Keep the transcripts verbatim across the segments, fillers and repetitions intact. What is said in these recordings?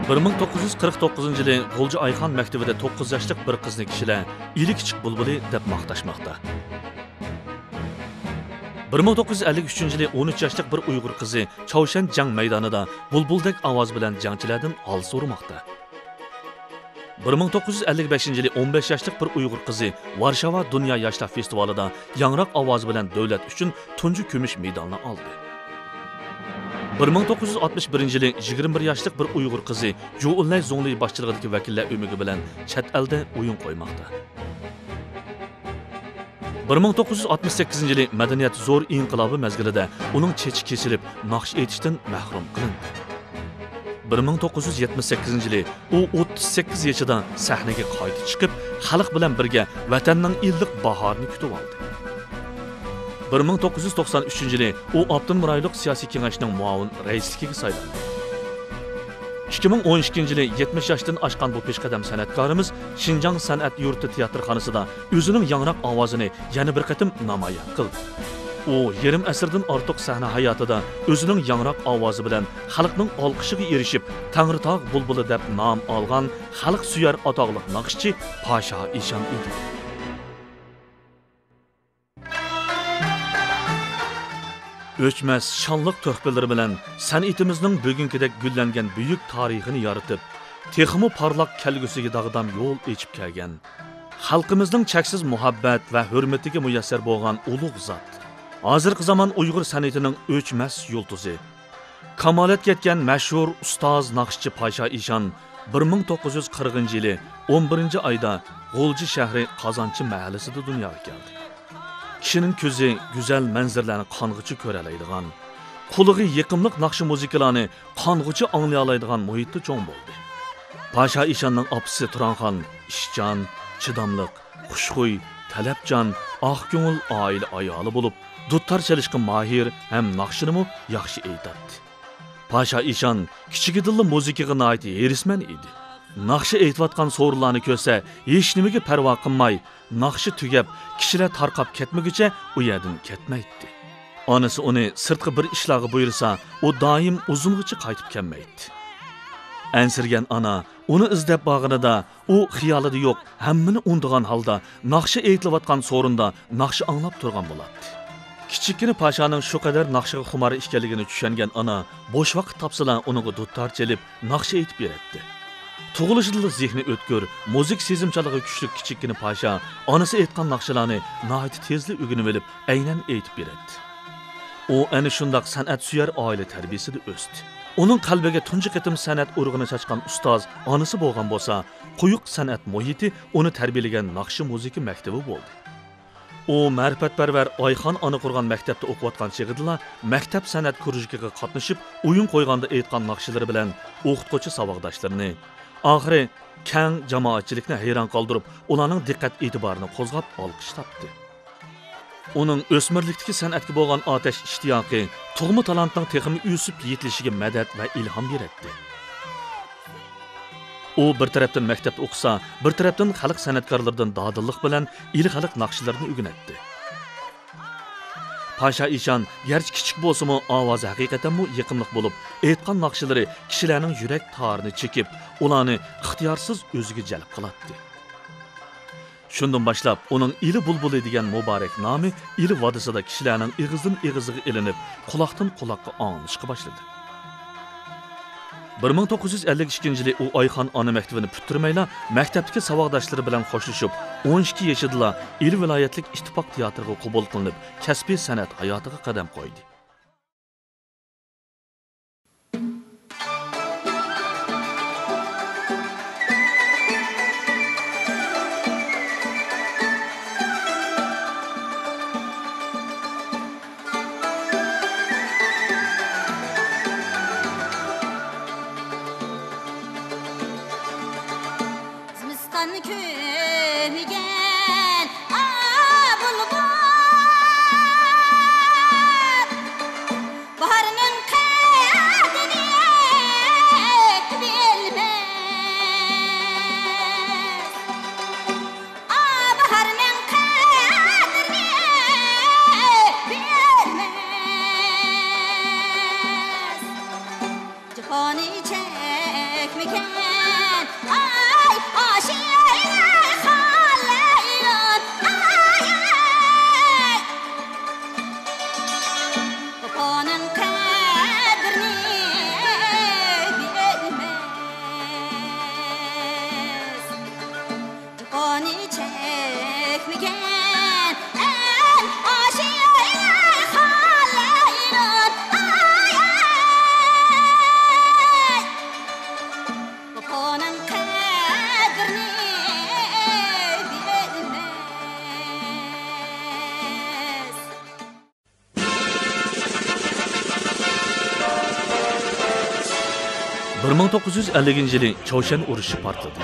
بىر مىڭ توققۇز يۈز قىرىق توققۇزىنچى يىلى غۇلجا ئايخان مەكتىۋىدە توققۇز ياشلىق بىر قىزنى كىشىلەر ئىلى كىچىك بۇلبۇلى دەپ ماختاشماقتا. بىر مىڭ توققۇز يۈز ئەللىك ئۈچىنچى يىلى ئون ئۈچ ياشلىق بىر ئۇيغۇر قىزى چاۋشيەن جەڭ مەيدانىدا بۇلبۇلدەك ئاۋازى بىلەن جەڭچىلەردىن ھال سورىماقتا. بىر مىڭ توققۇز يۈز ئەللىك بەشىنچى يىلى ئون بەش ياشلىق بىر ئۇيغۇر قىزى ۋارشاۋا دۇنيا ياشلار فېستىۋالىدا ياڭراق ئاۋازى بىلەن دۆلەت ئۈچۈن تۇنجى كۈمۈش مېدالنى ئالدى. بىر مىڭ توققۇز يۈز ئاتمىش بىرىنچى يىلى يىگىرمە بىر ياشلىق بىر ئۇيغۇر قىزى جۇ ئۇنلەي زۇڭلى باشچىلىقىدىكى ۋەكىللەر ئۆمىكى بىلەن چەت ئەلدە ئويۇن قويماقتا. بىر مىڭ توققۇز يۈز ئاتمىش سەككىزىنچى يىلى مەدەنىيەت زور ئىنقىلابى مەزگىلىدە ئۇنىڭ چېچى كېسىلىپ، ناخشا ئېيتىشتىن مەھرۇم قىلىندى. بىر مىڭ توققۇز يۈز يەتمىش سەككىزىنچى يىلى ئۇ ئوتتۇز سەككىز يېشىدا سەھنىگە قايتا چىقىپ، خەلق بىلەن بىرگە ۋەتەننىڭ ئىللىق باھارىنى كۈتۈۋالدى. بىر مىڭ توققۇز يۈز توقسان ئۈچىنچى يىلى ئۇ ئاپتونوم رايونلۇق سىياسىي كېڭەشنىڭ مۇئاۋىن رەئىسلىكىگە سايلاندى. ئىككى مىڭ ئون ئىككىنچى يىلى يەتمىش ياشتىن ئاشقان بۇ پېشقەدەم سەنئەتكارىمىز شىنجاڭ سەنئەت يۇرتى تىياتىرخانىسىدا ئۆزىنىڭ ياڭراق ئاۋازىنى يەنە بىر قېتىم نامايان قىلدى. ئۇ يېرىم ئەسىردىن ئارتۇق سەھنە ھاياتىدا ئۆزىنىڭ ياڭراق ئاۋازى بىلەن خەلقنىڭ ئالقىشىغا ئېرىشىپ، تەڭرىتاغ بۇلبۇلى دەپ نام ئالغان خەلق سۆيەر ئاتاقلىق ناخشىچى پاشا ئىشان ئىدى. ئۆچمەس شانلىق تۆھپىلىرى بىلەن سەنئىتىمىزنىڭ بۈگۈنكىدەك گۈللەنگەن بۈيۈك تارىخىنى يارىتىپ، تېخىمۇ پارلاق كەلگۈسىگە داغدام يول ئېچىپ كەلگەن، خەلقىمىزنىڭ چەكسىز مۇھەببەت ۋە ھۆرمىتىگە مۇيەسسەر بولغان ئۇلۇغ زات، ھازىرقى زامان ئۇيغۇر سەنئىتىنىڭ ئۆچمەس يۇلتۇزى، كامالەتكە يەتكەن مەشھۇر ئۇستاز ناخشىچى پاشا ئىشان بىر مىڭ توققۇز يۈز قىرىقىنچى يىلى ئون بىرىنچى ئايدا غۇلجا شەھىرى قازانچى مەھەللىسىدە دۇنياغا كەلدى. كىشىنىڭ كۆزى گۈزەل مەنزىرىلەرنى قانغۇچە كۆرەلەيدىغان، قۇلىقى يېقىملىق ناخشا مۇزىكىلارنى قانغۇچە ئاڭلىيالايدىغان مۇھىتتا چوڭ بولدى. پاشا ئىشاننىڭ ئاپىسى تۇرانخان ئىشچان، چىداملىق، خۇشخۇي، تەلەپچان، ئاق كۆڭۈل ئائىلە ئايالى بولۇپ، دۇتار چېلىشقا ماھىر ھەم ناخشىنىمۇ ياخشى ئېيتاتتى. پاشا ئىشان كىچىكىدىنلا مۇزىكىغا ناھايىتى ھېرىسمەن ئىدى. ناخشا ئېيتىۋاتقان سورۇنلارنى كۆرسە، ھېچنېمىگە پەرۋا قىلماي، ناخشا تۈگەپ، كىشىلەر تارقاپ كەتمىگۈچە ئۇ يەردىن كەتمەيتتى. ئانىسى ئۇنى سىرتقا بىر ئىشلارغا بۇيرۇسا، ئۇ دائىم ئۇزۇنغىچە قايتىپ كەلمەيتتى. ئەنسىرىگەن ئانا ئۇنى ئىزدەپ بارغىنىدا، ئۇ خىيالىدا يوق ھەممىنى ئۇنتۇغان ھالدا ناخشا ئېيتىلىۋاتقان سورۇندا ناخشا ئاڭلاپ تۇرغان بولاتتى. كىچىككىنە پاشانىڭ شۇ قەدەر ناخشىغا خۇمار ئىكەنلىكىنى چۈشەنگەن ئانا بوش ۋاقىت تاپسىلا ئۇنىڭغا دۇتار چېلىپ، ناخشا ئېيتىپ بېرەتتى. تۇغۇلۇشىدىلا زېھنى ئۆتكۈر، مۇزىكا سېزىمچانلىقى كۈچلۈك كىچىككىنە پاشا ئانىسى ئېيتقان ناخشىلارنى ناھايىتى تېزلا ئۆگىنىۋېلىپ، ئەينەن ئېيتىپ بېرەتتى. ئۇ ئەنە شۇنداق سەنئەتسۆيەر ئائىلە تەربىيىسىدە ئۆستى. ئۇنىڭ قەلبىگە تۇنجى قېتىم سەنئەت ئۇرۇقىنى چاچقان ئۇستاز ئانىسى بولغان بولسا، قويۇق سەنئەت مۇھىتى ئۇنى تەربىيەلىگەن ناخشا مۇزىكا مەكتىۋى بولدى. ئۇ مەرىپەتپەرۋەر ئايخان ئانا قۇرغان مەكتەپتە ئوقۇۋاتقان چېغىدىلا مەكتەپ سەنئەت كۇرۇژۇكىغا قاتنىشىپ، ئويۇن قويغاندا ئېيتقان ناخشىلىرى بىلەن ئوقۇتقۇچى ساۋاقداشلىرىنى، ئاخىرى كەڭ جامائەتچىلىكنى ھەيران قالدۇرۇپ، ئۇلارنىڭ دىققەت ئېتىبارىنى قوزغاپ ئالقىش تاپتى. ئۇنىڭ ئۆسمۈرلۈكتىكى سەنئەتكە بولغان ئاتەش ئىشتىياقى تۇغما تالانتنىڭ تېخىمۇ ئۆسۈپ يېتىلىشىگە مەدەت ۋە ئىلھام بېرەتتى. ئۇ بىر تەرەپتىن مەكتەپتە ئوقۇسا، بىر تەرەپتىن خەلق سەنئەتكارلىرىدىن دادىللىق بىلەن ئىلى خەلق ناخشىلىرىنى ئۆگىنەتتى. پاشا ئىشان گەرچە كىچىك بولسىمۇ، ئاۋازى ھەقىقەتەنمۇ يېقىملىق بولۇپ، ئېيتقان ناخشىلىرى كىشىلەرنىڭ يۈرەك تارىنى چېكىپ، ئۇلارنى ئىختىيارسىز ئۆزىگە جەلپ قىلاتتى. شۇندىن باشلاپ ئۇنىڭ ئىلى بۇلبۇلى دېگەن مۇبارەك نامى ئىلى ۋادىسىدا كىشىلەرنىڭ ئېغىزدىن ئېغىزىغا ئېلىنىپ، قۇلاقتىن قۇلاققا ئاڭلىنىشقا باشلىدى. بىر مىڭ توققۇز يۈز ئەللىك ئىككىنچى يىلى ئۇ ئايخان ئانا مەكتىۋىنى پۈتتۈرمەيلا، مەكتەپتىكى ساۋاقداشلىرى بىلەن خوشلىشىپ، ئون ئىككى يېشىدىلا ئىلى ۋىلايەتلىك ئىتتىپاق تىياتىرىغا قوبۇل قىلىنىپ، كەسپىي سەنئەت ھاياتىغا قەدەم قويدى. زىمىستان كۆمگەن ئا بۇلبۇل، باھارنىڭ قەدرىنى بىلمەس. ئا، باھارنىڭ قەدرىنى بىلمەس. جاپانى چەك مىكەن؟ ئاي، ئاشۇ يەرگە قالايلى، ئاي، ئاي. ۋاپانىڭ قەدرىنى بىلمەس. ئۇنى چەكمىگەن ئەل ئاشۇ يەرگە قالايلى، ئاي، ئاي. ۋاپانىڭ قەدرىنى بىلمەس. بىر مىڭ توققۇز يۈز ئەللىكىنچى يىلى چاۋشيەن ئۇرۇشى پارتلىدى.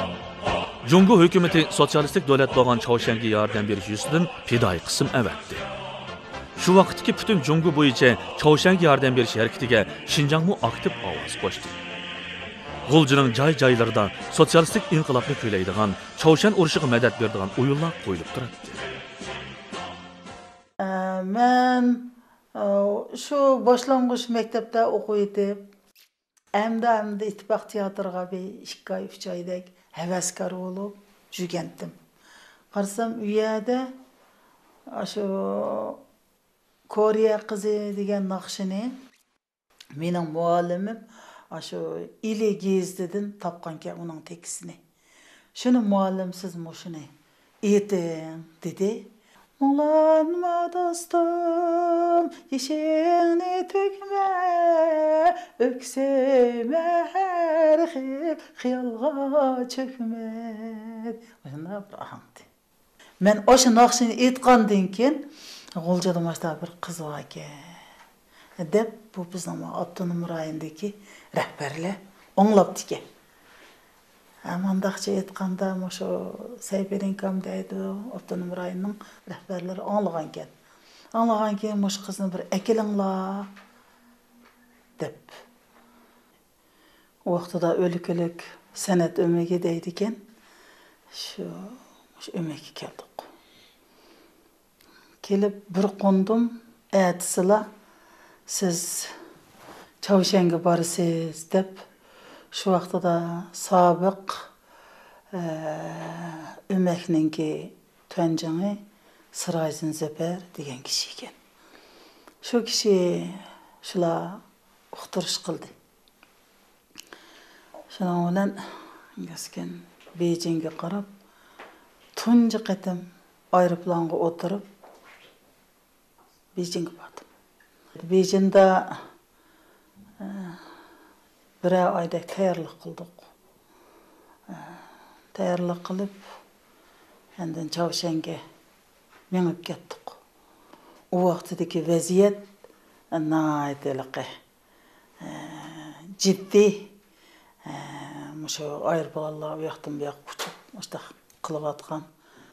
جۇڭگو ھۆكۈمىتى سوتسىيالىستىك دۆلەت بولغان چاۋشيەنگە ياردەم بېرىش يۈزىسىدىن پىدائىي قىسىم ئەۋەتتى. شۇ ۋاقىتتىكى پۈتۈن جۇڭگو بويىچە چاۋشيەنگە ياردەم بېرىش ھەرىكىتىگە شىنجاڭمۇ ئاكتىپ ئاۋاز قوشتى. غۇلجىنىڭ جاي-جايلىرىدا سوتسىيالىستىك ئىنقىلابنى كۈيلەيدىغان، چاۋشيەن ئۇرۇشىغا مەدەت بېرىدىغان ئويۇنلار قويۇلۇپ تۇراتتى. ئە، مەن، ئە، شۇ باشلانغۇچ مەكتەپتە ئوقۇۋېتىپ، ئەمدى، ئەمدى ئىتتىپاق تىياتىرىغا بىر ئىككى ئاي، ئۈچ ئايدەك ھەۋەسكار بولۇپ يۈرگەنتىم. قارىسام، ئۇ يەردە ئاشۇ كورېيە قىزى دېگەن ناخشىنى مېنىڭ مۇئەللىمىم ئاشۇ ئىلى گېزىتىدىن تاپقانكەن ئۇنىڭ تېكىستىنى. شۇنى مۇئەللىم، سىز مۇشۇنى ئېيتىڭ، دېدى. مۇڭلانما دوستۇم، يېشىڭنى تۆكمە، ئۆكسۈمە ھەر خىل خىيالغا چۆكمە. مۇشۇنداق بىر ئاھاڭ. مەن ئاشۇ ناخشىنى ئېيتقاندىن كېيىن، غۇلجىدا مۇشۇنداق بىر قىز باركەن، دەپ، بۇ بىزنىڭ ئاپتونوم رايوندىكى رەھبەرلەر ئاڭلاپتىكەن. ھە، مانداقچە ئېيتقاندا، مۇشۇ سەيپىدىن كام دەيدۇ، ئاپتونوم رايوننىڭ رەھبەرلىرى ئاڭلىغانكەن. ئاڭلىغانكېيىن، مۇشۇ قىزنى بىر ئەكېلىڭلار، دەپ. ئۇ ۋاقتىدا ئۆلكىلىك سەنئەت ئۆمىكى دەيدىكەن. شۇ، شۇ ئۆمەككە كەلدۇق. كېلىپ بىر قوندۇم، ئەتىسىلا سىز چاۋشيەنگە بارىسىز دەپ، شۇ ۋاقتىدا سابىق، ئە، ئۆمەكنىڭكى تۇەنجىڭى سىراجدىن زۆپەر دېگەن كىشى ئىكەن. شۇ كىشى شۇلار ئۇقتۇرۇش قىلدى. شۇنىڭ بىلەن كەسكىن بېيجىڭگە قاراپ، تۇنجى قېتىم ئايروپىلانغا ئولتۇرۇپ، بېيجىڭگە باردىم. بېيجىڭدا، ئە، بىرەر ئايدەك تەييارلىق قىلدۇق. ئە، تەييارلىق قىلىپ، ئاندىن چاۋشيەنگە مېڭىپ كەتتۇق. ئۇ ۋاقتىدىكى ۋەزىيەت ناھايىتى ھېلىقى، ئە، جىددىي، ئە، مۇشۇ ئايروپىلانلار ئۇ ياقتىن بۇ ياققا ئۇچۇپ، مۇشۇنداق قىلىۋاتقان.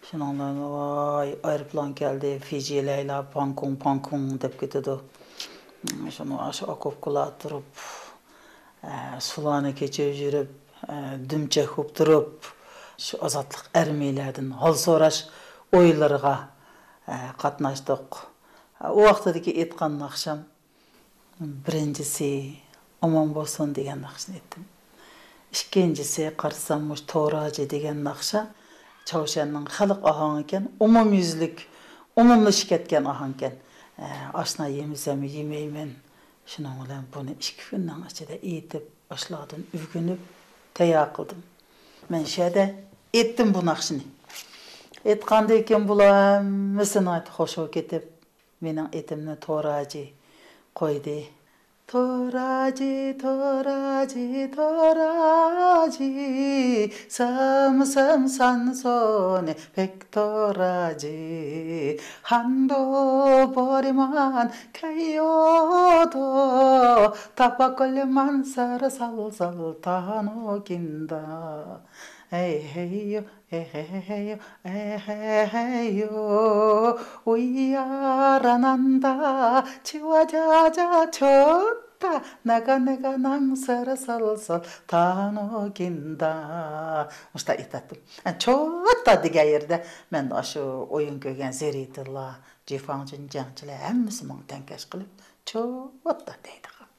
شۇنىڭ بىلەن، ۋاي، ئايروپىلان كەلدى، فىجىلەيلا، پاڭكۇڭ، پاڭكۇڭ دەپ كېتىدۇ. شۇنى ئاشۇ ئوكوپكىلار تۇرۇپ، ئە، سۇلارنى كېچىپ يۈرۈپ، ئە، دۈمچەك بولۇپ تۇرۇپ، شۇ ئازادلىق ئارمىيەلەردىن ھال سوراش ئويۇنلىرىغا، ئە، قاتناشتۇق. ئۇ ۋاقتىدىكى ئېيتقان ناخشام، بىرىنچىسى، ئامان بولسۇن دېگەن ناخشىنى ئېيتتىم. ئىككىنچىسى، قارىسام، مۇشۇ توراجى دېگەن ناخشا چاۋشيەننىڭ خەلق ئاھاڭىكەن، ئومۇميۈزلۈك، ئومۇملىشىپ كەتكەن ئاھاڭكەن. ئە، ئاشنا يېمىسەم يېمەيمەن. شۇنىڭ بىلەن بۇنى ئىككى كۈننىڭ ئىچىدە ئېيتىپ، ئاشۇلاردىن ئۆگىنىپ تەييار قىلدىم. مەن شۇ يەردە ئېيتتىم بۇ ناخشىنى. ئېيتقاندىن كېيىن بۇلار ھەممىسى ناھايىتى خۇش بولۇپ كېتىپ، مېنىڭ ئېتىمنى توراجى قويدى. توراجى، توراجى، توراجى، سامسام سانسونى پەك توراجى. ھاندو بورىمان كەييودو، تاپاكولمان سارا سالسال تانو كىندا. ھەي ھەي يو، ھەي ھەي ھەي يو، ھەي ھەي ھەي يو، ئۇيياراناندا، چىۋاجاجا چوتتا، ناگا ناگا ناڭ سارا سالسال تانو كىندا. مۇشتا ئېيتاتتىم. ھە، چوتتا دېگەن يەردە مەن ئاشۇ ئويۇن كۆرگەن زېرىتىللار، جىفاڭجۈن جەڭچىلەر ھەممىسى ماڭا تەڭكەش قىلىپ، چوتتا دەيدىغان.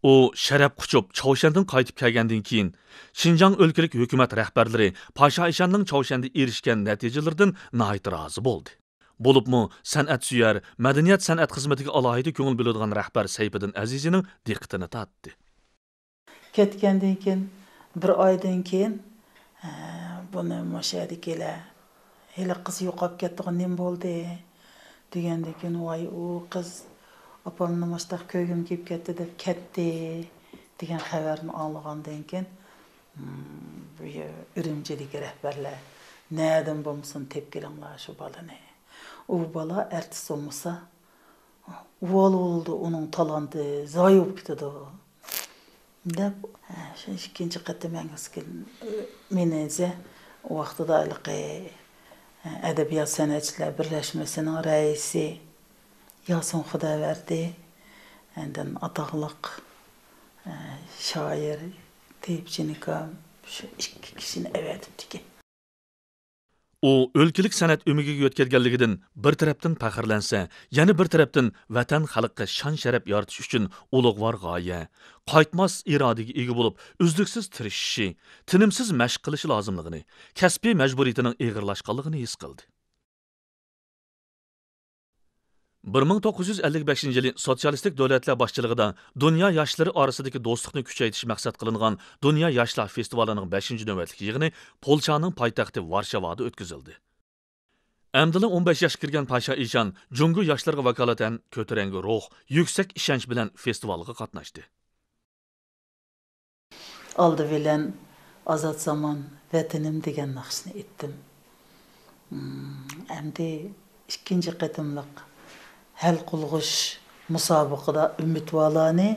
ئۇ شەرەپ قۇچۇپ، چاۋشيەندىن قايتىپ كەلگەندىن كېيىن، شىنجاڭ ئۆلكىلىك ھۆكۈمەت رەھبەرلىرى پاشا ئىشاننىڭ چاۋشيەندە ئېرىشكەن نەتىجىلىرىدىن ناھايىتى رازى بولدى. بولۇپمۇ سەنئەتسۆيەر، مەدەنىيەت-سەنئەت خىزمىتىگە ئالاھىدە كۆڭۈل بۆلىدىغان رەھبەر سەيپىدىن ئەزىزىنىڭ دىققىتىنى تارتتى. كەتكەندىن كېيىن، بىر ئايدىن كېيىن، ئە، بۇنى مۇشۇ يەردىكىلەر، «ھېلىقى قىز يوقاپ كەتتىغۇ، نېمە بولدى؟» دېگەندىن كېيىن، «ۋاي، ئۇ قىز ئاپامنى مۇشتاق كۆرگۈم كېلىپ كەتتى دەپ كەتتى» دېگەن خەۋەرنى ئاڭلىغاندىن كېيىن، م، بۇ يە-، ئۈرۈمچىدىكى رەھبەرلەر، «نەدىن بولمىسۇن، تېپىپ كېلىڭلار شۇ بالىنى. ئۇ بالا ئارتىس بولمىسا، ئۇۋال بولىدۇ، ئۇنىڭ تالانتى زايە بولۇپ كېتىدۇ» دەپ، شۇ ئىككىنچى قېتىم ئەڭگىسكىن مېنى زە-، ۋاقتىدا ھېلىقى ئەدەبىيات سەنئەتچىلەر بىرلەشمىسىنىڭ رەئىسى ياسىن خۇدابەردى، ئاندىن ئاتاقلىق شائىر تېيىپ چىنىكام، شۇ ئىككى كىشىنى ئەۋەتىپتىكەن. ئۇ ئۆلكىلىك سەنئەت ئۆمىكىگە يۆتكەلگەنلىكىدىن بىر تەرەپتىن پەخىرلەنسە، يەنە بىر تەرەپتىن ۋەتەن خەلققە شان-شەرەپ يارىتىش ئۈچۈن ئۇلۇغۋار غايە، قايتماس ئىرادىگە ئىگە بولۇپ، ئۈزلۈكسىز تىرىشىشى، تىنىمسىز مەشىق قىلىشى لازىملىقىنى، كەسپىي مەجبۇرىيىتىنىڭ ئېغىرلاشقانلىقىنى ھېس قىلدى. بىر مىڭ توققۇز يۈز ئەللىك بەشىنچى يىلى سوتسىيالىستىك دۆلەتلەر باشچىلىقىدا دۇنيا ياشلىرى ئارىسىدىكى دوستلۇقنى كۈچەيتىش مەقسەت قىلىنغان دۇنيا ياشلار فېستىۋالىنىڭ بەشىنچى نۆۋەتلىك يىغىنى پولشانىڭ پايتەختى ۋارشاۋادا ئۆتكۈزۈلدى. ئەمدىلا ئون بەش ياشقا كىرگەن پاشا ئىشان جۇڭگو ياشلىرىغا ۋاكالىتەن كۆتۈرەڭگۈ روھ، يۈكسەك ئىشەنچ بىلەن فېستىۋالغا قاتناشتى. ئالدى بىلەن ئازاد زامان، ۋەتىنىم دېگەن ناخشىنى ئېيتتىم. ئەمدى ئىككىنچى قېتىملىق ھەل قىلغۇچ مۇسابىقىدە ئۈمىدۋارلارنى،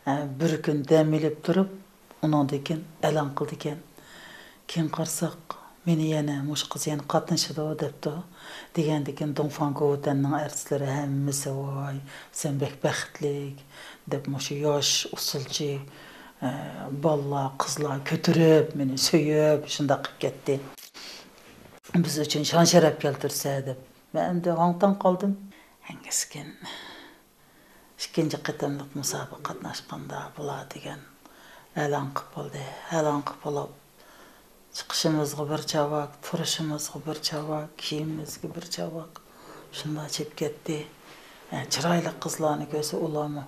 ئە، بىر كۈن دەم ئېلىپ تۇرۇپ، ئۇنىڭدىن كېيىن ئېلان قىلىدىكەن. كېيىن قارىساق، مېنى يەنە مۇشۇ قىز يەنە قاتنىشىدۇ دەپتۇ. دېگەندىكىن دۇڭفاڭ گوۋۇتەننىڭ ئارتىسلىرى ھەممىسى، «ۋاي، سەن بەك بەختلىك» دەپ، مۇشۇ ياش ئۇسسۇلچى، ئە، بالىلار، قىزلار كۆتۈرۈپ، مېنى سۆيۈپ، شۇنداق قىلىپ كەتتى. «بىز ئۈچۈن شان-شەرەپ كەلتۈرسە» دەپ. مەن ئەمدى ھاڭ-تاڭ قالدىم. ئەڭگىسكىن ئىككىنچى قېتىملىق مۇسابىقە قاتناشقاندا بۇلار دېگەن ئەلان قىپ بولدى. ئەلان قىپ بولۇپ، چىقىشىمىزغا بىر چاۋاك، تۇرۇشىمىزغا بىر چاۋاك، كىيىمىمىزگە بىر چاۋاك. شۇنداق چېپ كەتتى. ئە، چىرايلىق قىزلارنى كۆرسە ئۇلارمۇ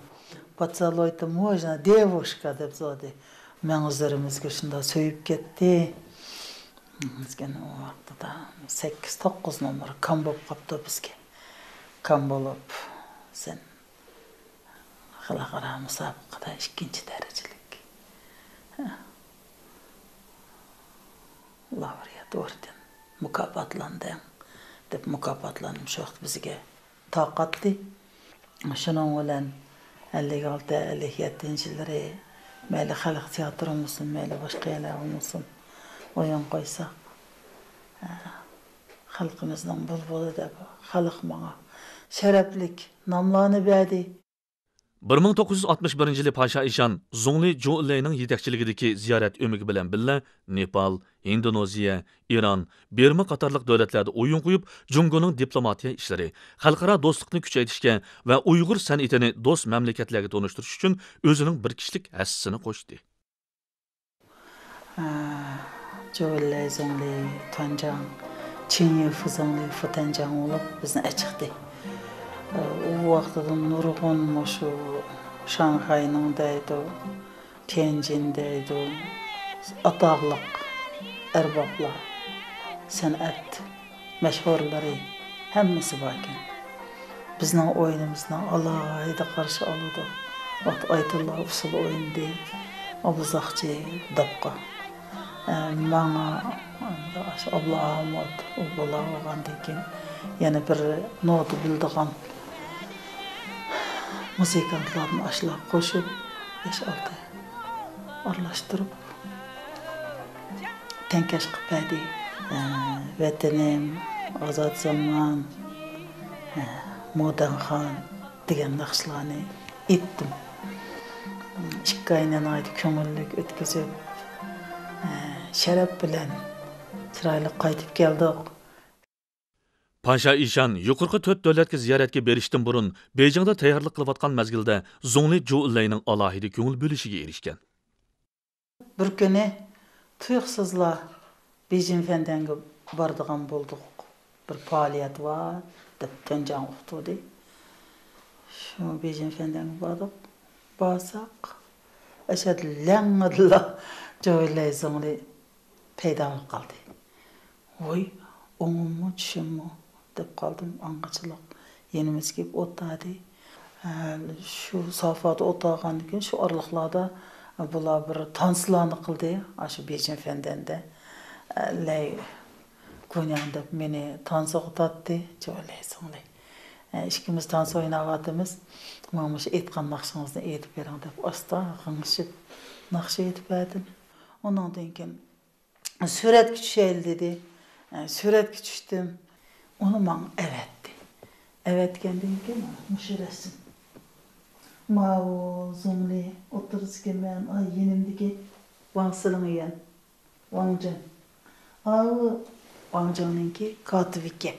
«Поцелуйте, можно, девушка؟» دەپ سورىدى. مەڭزىلىرىمىزگە شۇنداق سۆيۈپ كەتتى. بىزگە ئۇ ۋاقتىدا سەككىز، توققۇز نومۇر كام بولۇپ قاپتۇ بىزگە. كام بولۇپ، سەن خەلقئارا مۇسابىقىدە ئىككىنچى دەرىجىلىك لاۋرېئات ئوردېن مۇكاپاتلاندىڭ، دەپ مۇكاپاتلارنى شۇ ۋاقىت بىزگە تارقاتتى. شۇنىڭ بىلەن ئەللىك ئالتە، ئەللىك يەتتىنچى يىللىرى مەيلى خەلق تىياتىرى بولمىسۇن، مەيلى باشقا يەرلەر بولمىسۇن، ئويۇن قويساق، خەلقىمىزنىڭ بۇلبۇلى دەپ، خەلق ماڭا شەرەپلىك ناملارنى بەردى. بىر مىڭ توققۇز يۈز ئاتمىش بىرىنچى يىلى پاشا ئىشان زۇڭلى جۇلەينىڭ يېتەكچىلىكىدىكى زىيارەت ئۆمىكى بىلەن بىللە نېپال، ھىندونېزىيە، ئىران، بىرما قاتارلىق دۆلەتلەردە ئويۇن قويۇپ، جۇڭگونىڭ دىپلوماتىيە ئىشلىرى، خەلقئارا دوستلۇقنى كۈچەيتىشكە ۋە ئۇيغۇر سەنئىتىنى دوست مەملىكەتلەرگە تونۇشتۇرۇش ئۈچۈن ئۆزىنىڭ بىر كىشىلىك ھەسسىسىنى قوشتى. جۇلەي زۇڭلى تۇەنجاڭ، چىڭيىفې زۇڭلى فۇتەنجاڭ بولۇپ بىزنى ئەچىقتى. ئۇ ۋاقتىدا نۇرغۇن مۇشۇ شاڭخەينىڭ دەيدۇ، تيەنجىن دەيدۇ، ئاتاقلىق ئەربابلار، سەنئەت مەشھۇرلىرى ھەممىسى باركەن. بىزنىڭ ئويۇنىمىزنى ئالاھىدە قارشى ئالىدۇ. ۋاقىت ئايتۇللا ئۇسسۇل ئوينىدى، ئابلىزاخچى داپقا. ئە، ماڭا، ئاشۇ ئابلاھامۇت، ئۇ بولا بولغاندىن كېيىن يەنە بىر نوتا بىلىدىغان مۇزىكانتلارنى ئاشۇلار قوشۇپ، بەش-ئالتە ئارىلاشتۇرۇپ، تەڭكەش قىلىپ بەردى. ئە، ۋەتىنىم، ئازاد زامان، ئە، مودەنخان دېگەن ناخشىلارنى ئېيتتىم. ئىككى ئاينى ناھايىتى كۆڭۈللۈك ئۆتكۈزۈپ، ئە، شەرەپ بىلەن چىرايلىق قايتىپ كەلدۇق. پاشا ئىشان يۇقىرىقى تۆت دۆلەتكە زىيارەتكە بېرىشتىن بۇرۇن، بېيجىڭدا تەييارلىق قىلىۋاتقان مەزگىلدە زۇڭلى جۇ ئېنلەينىڭ ئالاھىدە كۆڭۈل بۆلۈشىگە ئېرىشكەن. بىر كۈنى تۇيۇقسىزلا بېيجىڭ فەندەنگە بارىدىغان بولدۇق. بىر پائالىيەت بار دەپ تۇنجاڭ ئۇقتۇردى. شۇ بېيجىڭ فەندەنگە باردۇق. بارساق، ئەشەدە لەڭڭىدىلا جۇ ئېنلەي زۇڭلى پەيدا بولۇپ قالدى. ۋوي، ئوڭۇممۇ، چۈشۈممۇ دەپ قالدىم. ئاڭغىچىلىق يېنىمىزغا كېلىپ ئولتۇردى. ھە، شۇ سافادا ئولتۇرغاندىن كېيىن شۇ ئارىلىقلاردا بۇلار بىر تانسلارنى قىلدى. ئاشۇ بېيجىڭ فەندەندە، لەي گۇنياڭ دەپ مېنى تانسىغا تارتتى. جۇ ئېنلەي زۇڭلى. ئىككىمىز تانس ئويناۋاتىمىز. ماڭا مۇشۇ ئېيتقان ناخشىڭىزنى ئېيتىپ بېرىڭ دەپ ئاستا غىڭشىپ ناخشا ئېيتىپ بەردىم. ئۇنىڭدىن كېيىن سۈرەتكە چۈشەيلى دېدى. ئە، سۈرەتكە چۈشتۈم. ئۇنى ماڭا ئەۋەتتى. ئەۋەتكەندىن كېيىن مانا مۇشۇ رەسىم. ماۋۇ زۇڭلى، ئوتتۇرىسىدىكى مەن، ئاي، يېنىمدىكى ۋاڭ سىلىڭيۈەن، ۋاڭ جېن. ئاۋۇ ۋاڭ جېننىڭكى كاتىپى ئىكەن.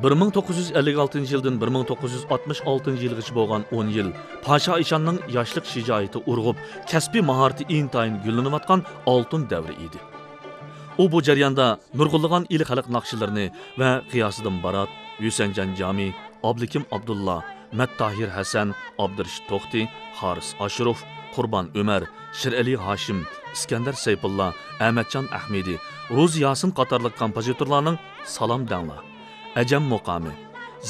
بىر مىڭ توققۇز يۈز ئەللىك ئالتىنچى يىلدىن بىر مىڭ توققۇز يۈز ئاتمىش ئالتىنچى يىلغىچە بولغان ئون يىل پاشا ئىشاننىڭ ياشلىق شىجائىتى ئۇرغۇپ، كەسپىي ماھارىتى ئىنتايىن گۈللىنىۋاتقان ئالتۇن دەۋرى ئىدى. ئۇ بۇ جەرياندا نۇرغۇنلىغان ئىلى خەلق ناخشىلىرىنى ۋە غىياسىدىن بارات، ھۈسەنجان جامى، ئابلىكىم ئابدۇللا، مەتتاھىر ھەسەن، ئابدۇرېشىت توختى، ھارىس ئاشۇروف، قۇربان ئۆمەر، شىرئەلى ھاشىم، ئىسكەندەر سەيپۇللا، ئەمەتجان ئەھمىدى، روزى ياسىن قاتارلىق كومپوزىتورلارنىڭ سالام دەڭلا، ئەجەم مۇقامى،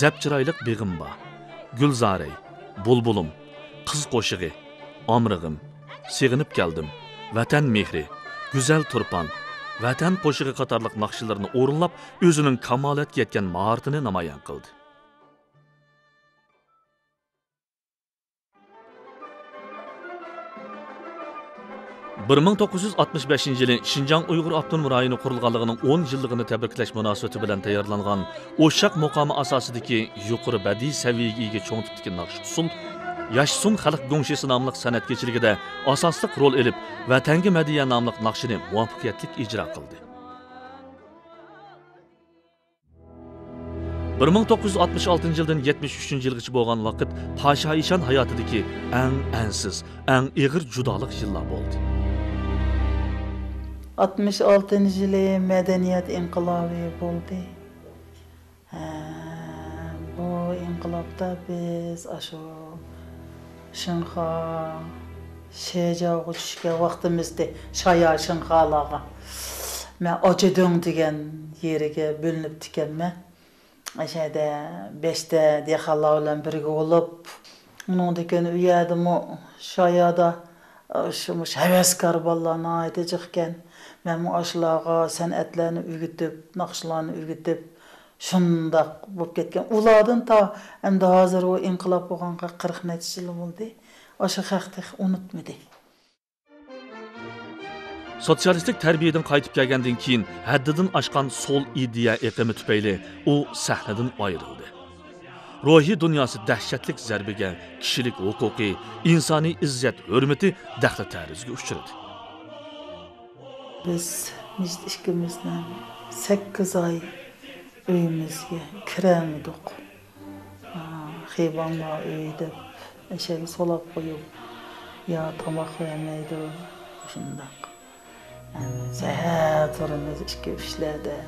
زەپ چىرايلىق بېغىم بار، گۈلزارەي، بۇلبۇلۇم، قىز قوشىقى، ئامرىغىم، سېغىنىپ كەلدىم، ۋەتەن مېھرى، گۈزەل تۇرپان، ۋەتەن قوشىقى قاتارلىق ناخشىلىرىنى ئورۇنلاپ، ئۆزىنىڭ كامالەتكە يەتكەن ماھارىتىنى نامايان قىلدى. بىر مىڭ توققۇز يۈز ئاتمىش بەشىنچى يىلى شىنجاڭ ئۇيغۇر ئاپتونوم رايونى قۇرۇلغانلىقىنىڭ ئون يىللىقىنى تەبرىكلەش مۇناسىۋىتى بىلەن تەييارلانغان ئوشاق مۇقامى ئاساسىدىكى يۇقىرى بەدىئىي سەۋىيەگە ئىگە چوڭ تىپتىكى ناخشا ئۇسسۇل ياشىسۇن خەلق گۇڭشىسى ناملىق سەنئەت كېچىلىكىدە ئاساسلىق رول ئېلىپ، ۋەتەنگە مەدھىيە ناملىق ناخشىنى مۇۋەپپەقىيەتلىك ئىجرا قىلدى. بىر مىڭ توققۇز يۈز ئاتمىش ئالتىنچى يىلدىن يەتمىش ئۈچىنچى يىلغىچە بولغان ۋاقىت پاشا ئىشان ھاياتىدىكى ئەڭ ئەنسىز، ئەڭ ئېغىر جۇدالىق يىللار بولدى. ئاتمىش ئالتىنچى يىلى مەدەنىيەت ئىنقىلابى بولدى. ھە، بۇ ئىنقىلابتا بىز ئاشۇ شىنخۇا، شېجاۋغا چۈشكەن ۋاقتىمىزدى، شايا شىنخۇالارغا. مەن ئاچىدۆڭ دېگەن يېرىگە بۆلۈنۈپتىكەنمەن. ئەشەدە بەشتە دېھقانلار بىلەن بىرگە بولۇپ، ئۇنىڭدىن كېيىن ئۇ يەردىمۇ شايادا، شۇ مۇشۇ ھەۋەسكار بالىلار ناھايىتى جىقكەن. مەنمۇ ئاشۇلارغا سەنئەتلەرنى ئۆگىتىپ، ناخشىلارنى ئۆگىتىپ، شۇنداق بولۇپ كەتكەن. ئۇلاردىن تا ئەمدى ھازىر ئۇ ئىنقىلاب بولغانغا قىرىق نەچچە يىل بولدى. ئاشۇ خەق تېخى ئۇنتمىدى. سوتسىيالىستىك تەربىيەدىن قايتىپ كەلگەندىن كېيىن ھەددىدىن ئاشقان سول ئىدىيە ئېقىمى تۈپەيلى ئۇ سەھنىدىن ئايرىلدى. روھىي دۇنياسى دەھشەتلىك زەربىگە، كىشىلىك ھوقۇقى، ئىنسانىي ئىززەت-ھۆرمىتى دەخلى-تەرۇزگە ئۇچرىدى. بىز مىجىت ئىككىمىزنىڭ سەككىز ئاي ئۆيىمىزگە كىرەلمىدۇق. خىباڭلار ئۆيى دەپ ئەشەگە سولاپ قويۇپ، يا تاماق بەرمەيدۇ، شۇنداق. زەھەر تۇرىمىز ئىككى ئۈچلەردە.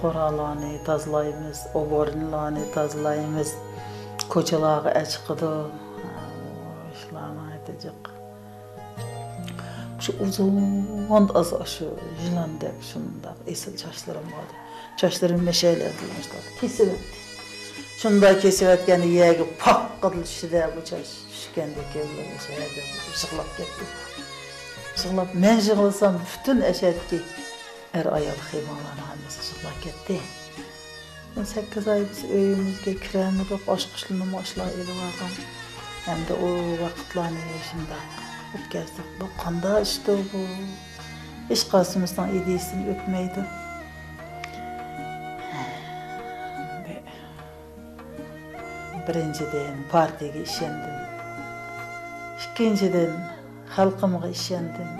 قورالارنى تازىلايمىز، ئوبورنىلارنى تازىلايمىز، كوچىلارغا ئەچىقىدۇ. شۇلارنىڭ ئېتىجىق. شۇ ئۇزۇن ئاز شۇ يىلاندەك شۇنداق ئېسىل چاچلىرىم بار ئىدى. چاچلىرىم مەشەلەردىن مۇشۇنداق كېسىۋەتتى. شۇنداق كېسىۋەتكەندە يەرگە پاققىدىلا چۈشتى-دە بۇ چاچ. چۈشكەندىن كېيىن مەشەلەردىن يىغلاپ كەتتى. يىغلاپ، مەن يىغلىسام پۈتۈن ئەشەدىكى ئەر-ئايال خىمالارنىڭ ھەممىسى يىغلاپ كەتتى. سەككىز ئاي بىز ئۆيىمىزگە كىرەلمىدۇق، ئاچقۇچلىرىنىمۇ ئاشۇلار ئېلىۋالغان. ئەمدى ئۇ ۋاقىتلارنى شۇنداق ئۆتكەزدۇق. بۇ قانداق ئىشتۇ بۇ؟ ھېچقايسىمىزنىڭ ئىدىيىسىدىن ئۆتمەيدۇ. بىرىنچىدىن، پارتىيەگە ئىشەندىم. ئىككىنچىدىن، خەلقىمغا ئىشەندىم.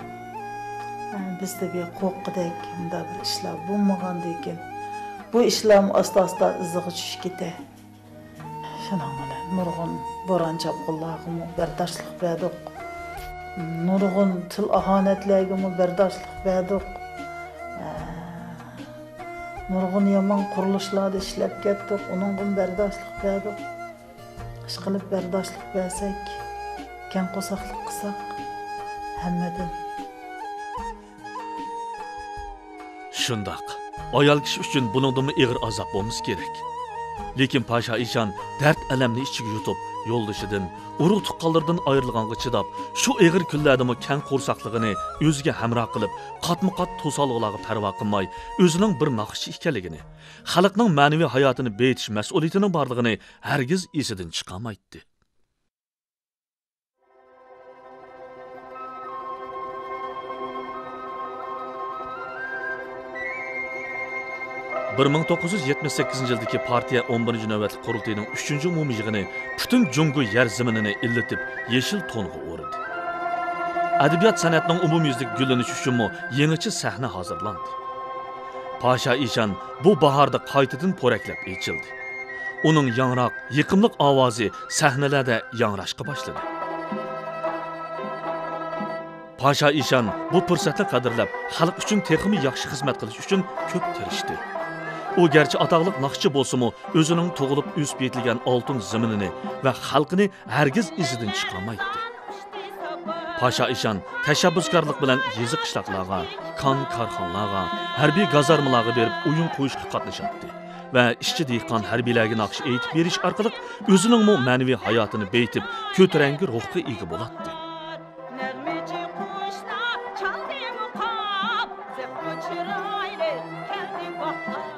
بىزدە بىر قورققۇدەك مۇنداق بىر ئىشلار بولمىغاندىكىن، بۇ ئىشلارمۇ ئاستا-ئاستا ئىزىغا چۈشۈپ كېتە. شۇنىڭ بىلەن نۇرغۇن بوران چاپقۇنلارغىمۇ بەرداشلىق بەردۇق. نۇرغۇن تىل ئاھانەتلەرگىمۇ بەرداشلىق بەردۇق. نۇرغۇن يامان قۇرۇلۇشلاردا ئىشلەپ كەتتۇق، ئۇنىڭغىمۇ بەرداشلىق بەردۇق. ئىشقىلىپ بەرداشلىق بەرسەك، كەڭ قورساقلىق قىلساق، ھەممىدىن. شۇنداق. ئايال كىشى ئۈچۈن بۇنىڭدىنمۇ ئېغىر ئازاب بولمىسا كېرەك. لېكىن پاشا ئىشان دەرد-ئەلەمنى ئىچىگە يۇتۇپ، يولدىشىدىن، ئۇرۇق-تۇغقانلىرىدىن ئايرىلغانغا چىداپ، شۇ ئېغىر كۈنلەردىمۇ كەڭ قورساقلىقىنى ئۆزىگە ھەمراھ قىلىپ، قاتمۇ-قات توسالغۇلارغا پەرۋا قىلماي، ئۆزىنىڭ بىر ناخشىچى ئىكەنلىكىنى، خەلقنىڭ مەنىۋى ھاياتىنى بېيىتىش مەسئۇلىيىتىنىڭ بارلىقىنى ھەرگىز ئېسىدىن چىقارمايتتى. بىر مىڭ توققۇز يۈز يەتمىش سەككىزىنچى يىلدىكى پارتىيە ئون بىرىنچى نۆۋەتلىك قۇرۇلتىيىنىڭ ئۈچىنچى ئومۇمىي يىغىنى پۈتۈن جۇڭگو يەر زېمىنىنى ئىللىتىپ، يېشىل تونغا ئورىدى. ئەدەبىيات سەنئەتنىڭ ئومۇميۈزلۈك گۈللىنىشى ئۈچۈنمۇ يېڭىچە سەھنە ھازىرلاندى. پاشا ئىشان بۇ باھاردا قايتىدىن پورەكلەپ ئېچىلدى. ئۇنىڭ ياڭراق، يېقىملىق ئاۋازى سەھنىلەردە ياڭراشقا باشلىدى. پاشا ئىشان بۇ پۇرسەتنى قەدىرلەپ، خەلق ئۈچۈن تېخىمۇ ياخشى خىزمەت قىلىش ئۈچۈن كۆپ تىرىشتى. ئۇ گەرچە ئاتاقلىق ناخشىچى بولسىمۇ، ئۆزىنىڭ تۇغۇلۇپ ئۆسۈپ يېتىلگەن ئالتۇن زېمىنىنى ۋە خەلقىنى ھەرگىز ئېسىدىن چىقارمايتتى. پاشا ئىشان تەشەببۇسكارلىق بىلەن يېزا-قىشلاقلارغا، كان-كارخانىلارغا، ھەربىي گازارمىلارغا بېرىپ ئويۇن قويۇشقا قاتنىشاتتى ۋە ئىشچى-دېھقان ھەربىيلەرگە ناخشا ئېيتىپ بېرىش ئارقىلىق ئۆزىنىڭمۇ مەنىۋى ھاياتىنى بېيىتىپ، كۆتۈرەڭگۈ روھقا ئىگە بولاتتى. نەغمىچى قۇشلار چالدى مۇقام، زىققا چىرايلىق كەلدى باھار.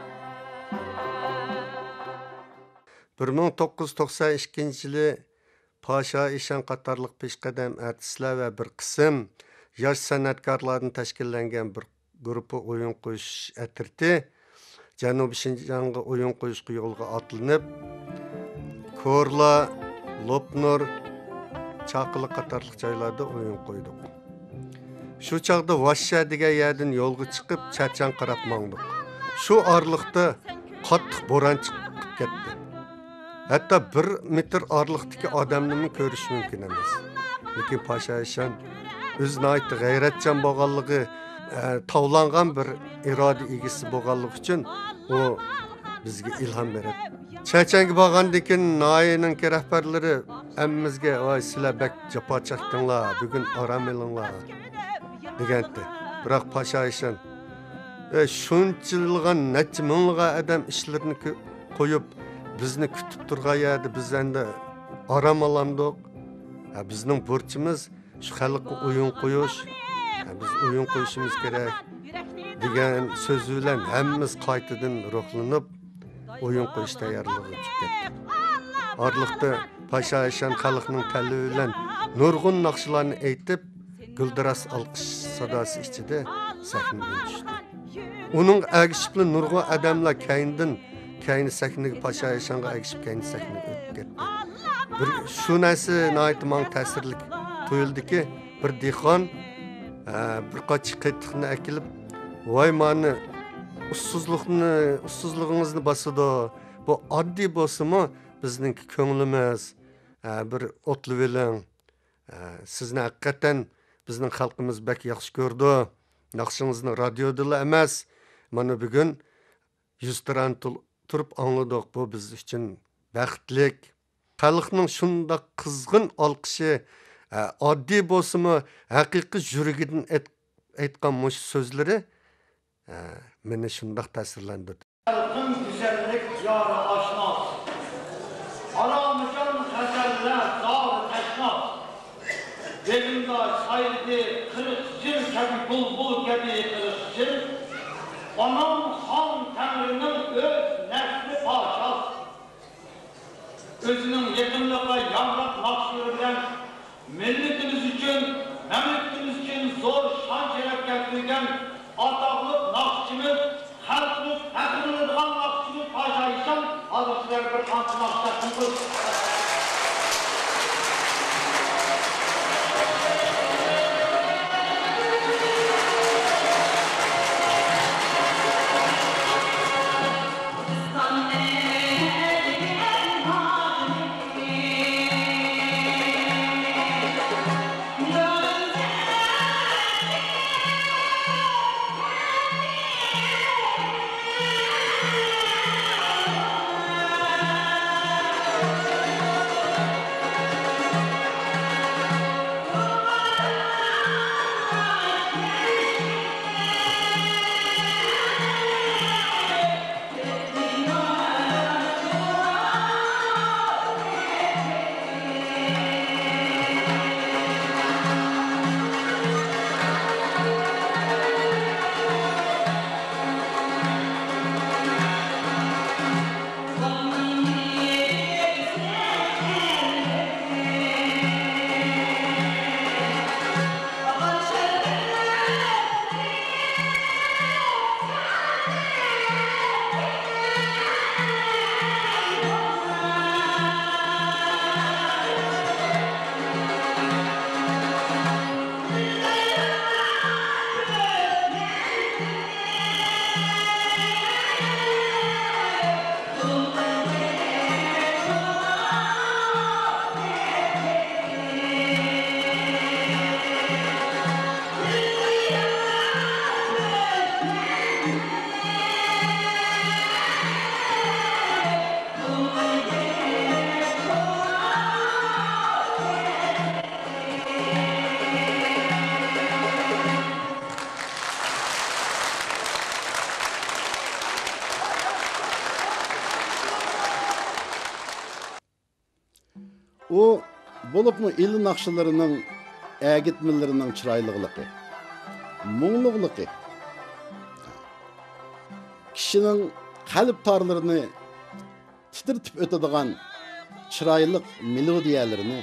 بىر مىڭ توققۇز يۈز توقسان ئىككىنچى يىلى پاشا ئىشان قاتارلىق پېشقەدەم ئارتىسلار ۋە بىر قىسىم ياش سەنئەتكارلاردىن تەشكىللەنگەن بىر گۇرۇپپا ئويۇن قويۇش ئەترىتى جەنۇبىي شىنجاڭغا ئويۇن قويۇشقا يولغا ئاتلىنىپ، كورلا، لوپنۇر، چاقىلىق قاتارلىق جايلاردا ئويۇن قويدۇق. شۇ چاغدا ۋاششە دېگەن يەردىن يولغا چىقىپ، چەچەن قاراپ ماڭدۇق. شۇ ئارىلىقتا قاتتىق بوران چىقىپ كەتتى. ھەتتا بىر مېتىر ئارىلىقتىكى ئادەمنىمۇ كۆرۈش مۇمكىن ئەمەس. لېكىن پاشا ئىشان ئۆزى ناھايىتى غەيرەتچان بولغانلىقى، ئە، تاۋلانغان بىر ئىرادە ئىگىسى بولغانلىقى ئۈچۈن ئۇ بىزگە ئىلھام بېرەتتى. چەچەنگە بارغاندىن كېيىن ناھىيەنىڭكى رەھبەرلىرى ھەممىمىزگە، «ۋاي، سىلەر بەك جاپا چەكتىڭلار، بۈگۈن ئارام ئېلىڭلار» دېگەنتى. بىراق پاشا ئىشان، «ئە، شۇنچىلىغان نەچچە مىڭلىغان ئادەم ئىشلىرىنى كۆ-، قويۇپ، بىزنى كۈتۈپ تۇرغان يەردە بىز ئەمدى ئارام ئالامدۇق؟ ھە، بىزنىڭ بۇرچىمىز شۇ خەلققە ئويۇن قويۇش، ھە، بىز ئويۇن قويۇشىمىز كېرەك» دېگەن سۆزى بىلەن ھەممىمىز قايتىدىن روھلىنىپ، ئويۇن قويۇش تەييارلىقىغا چۈشۈپ كەتتۇق. ئارىلىقتا پاشا ئىشان خەلقنىڭ تەلىپى بىلەن نۇرغۇن ناخشىلارنى ئېيتىپ، گۈلدۈراس ئالقىش ساداسى ئىچىدە سەھنىدىن چۈشتى. ئۇنىڭغا ئەگىشىپلا نۇرغۇن ئادەملەر كەينىدىن، كەينى سەھنىگە، پاشا ئىشانغا ئەگىشىپ كەينى سەھنىگە ئۆتۈپ كەتتى. بىر، شۇ نەرسە ناھايىتى ماڭا تەسىرلىك تۇيۇلدىكى، بىر دېھقان، ئە، بىر قاچا قېتىقنى ئەكېلىپ، «ۋاي، مانا ئۇسسۇزلۇقنى، ئۇسسۇزلۇقىڭىزنى باسىدۇ. بۇ ئاددىي بولسىمۇ، بىزنىڭكى كۆڭلىمىز. ئە، بىر ئوتلىۋېلىڭ. ئە، سىزنى ھەقىقەتەن بىزنىڭ خەلقىمىز بەك ياخشى كۆرىدۇ. ناخشىڭىزنى رادىيودىلا ئەمەس، مانا بۈگۈن يۈزتۇرانە تۇل-، تۇرۇپ ئاڭلىدۇق. بۇ بىز ئۈچۈن بەختلىك.» خەلقنىڭ شۇنداق قىزغىن ئالقىشى، ئە، ئاددىي بولسىمۇ، ھەقىقىي يۈرىكىدىن ئېيت-، ئېيتقان مۇشۇ سۆزلىرى، ئە، مېنى شۇنداق تەسىرلەندۈردى. خەلقىم گۈزەللىك يارى ئاشنا، ئارامجان غەزەللەر زارى تەشنا. بېغىمدا سايرىدى قىرىق يىل كەبى بۇلبۇل كەبى قىرىق يىل. ئانام خان تەڭرىنىڭ ئۆز نەسلى پاشاسى. ئۆزىنىڭ يېقىملىق ۋە ياڭراق ناخشىلىرى بىلەن مىللىتىمىز ئۈچۈن، مەملىكىتىمىز ئۈچۈن زور شان-شەرەپ كەلتۈرگەن ئاتاقلىق ناخشىچىمىز، خەلقىمىز پەخىرلىنىدىغان ناخشىچىمىز پاشا ئىشان. ھازىر سىلەرگە بىر قانچە ناخشا تەقدىم قىلىپ، ئۇ بولۇپمۇ ئىلى ناخشىلىرىنىڭ ئەگىتمىلىرىنىڭ چىرايلىقلىقى، مۇڭلۇقلۇقى، كىشىنىڭ قەلب تارلىرىنى تىترىتىپ ئۆتىدىغان چىرايلىق مېلودىيەلىرىنى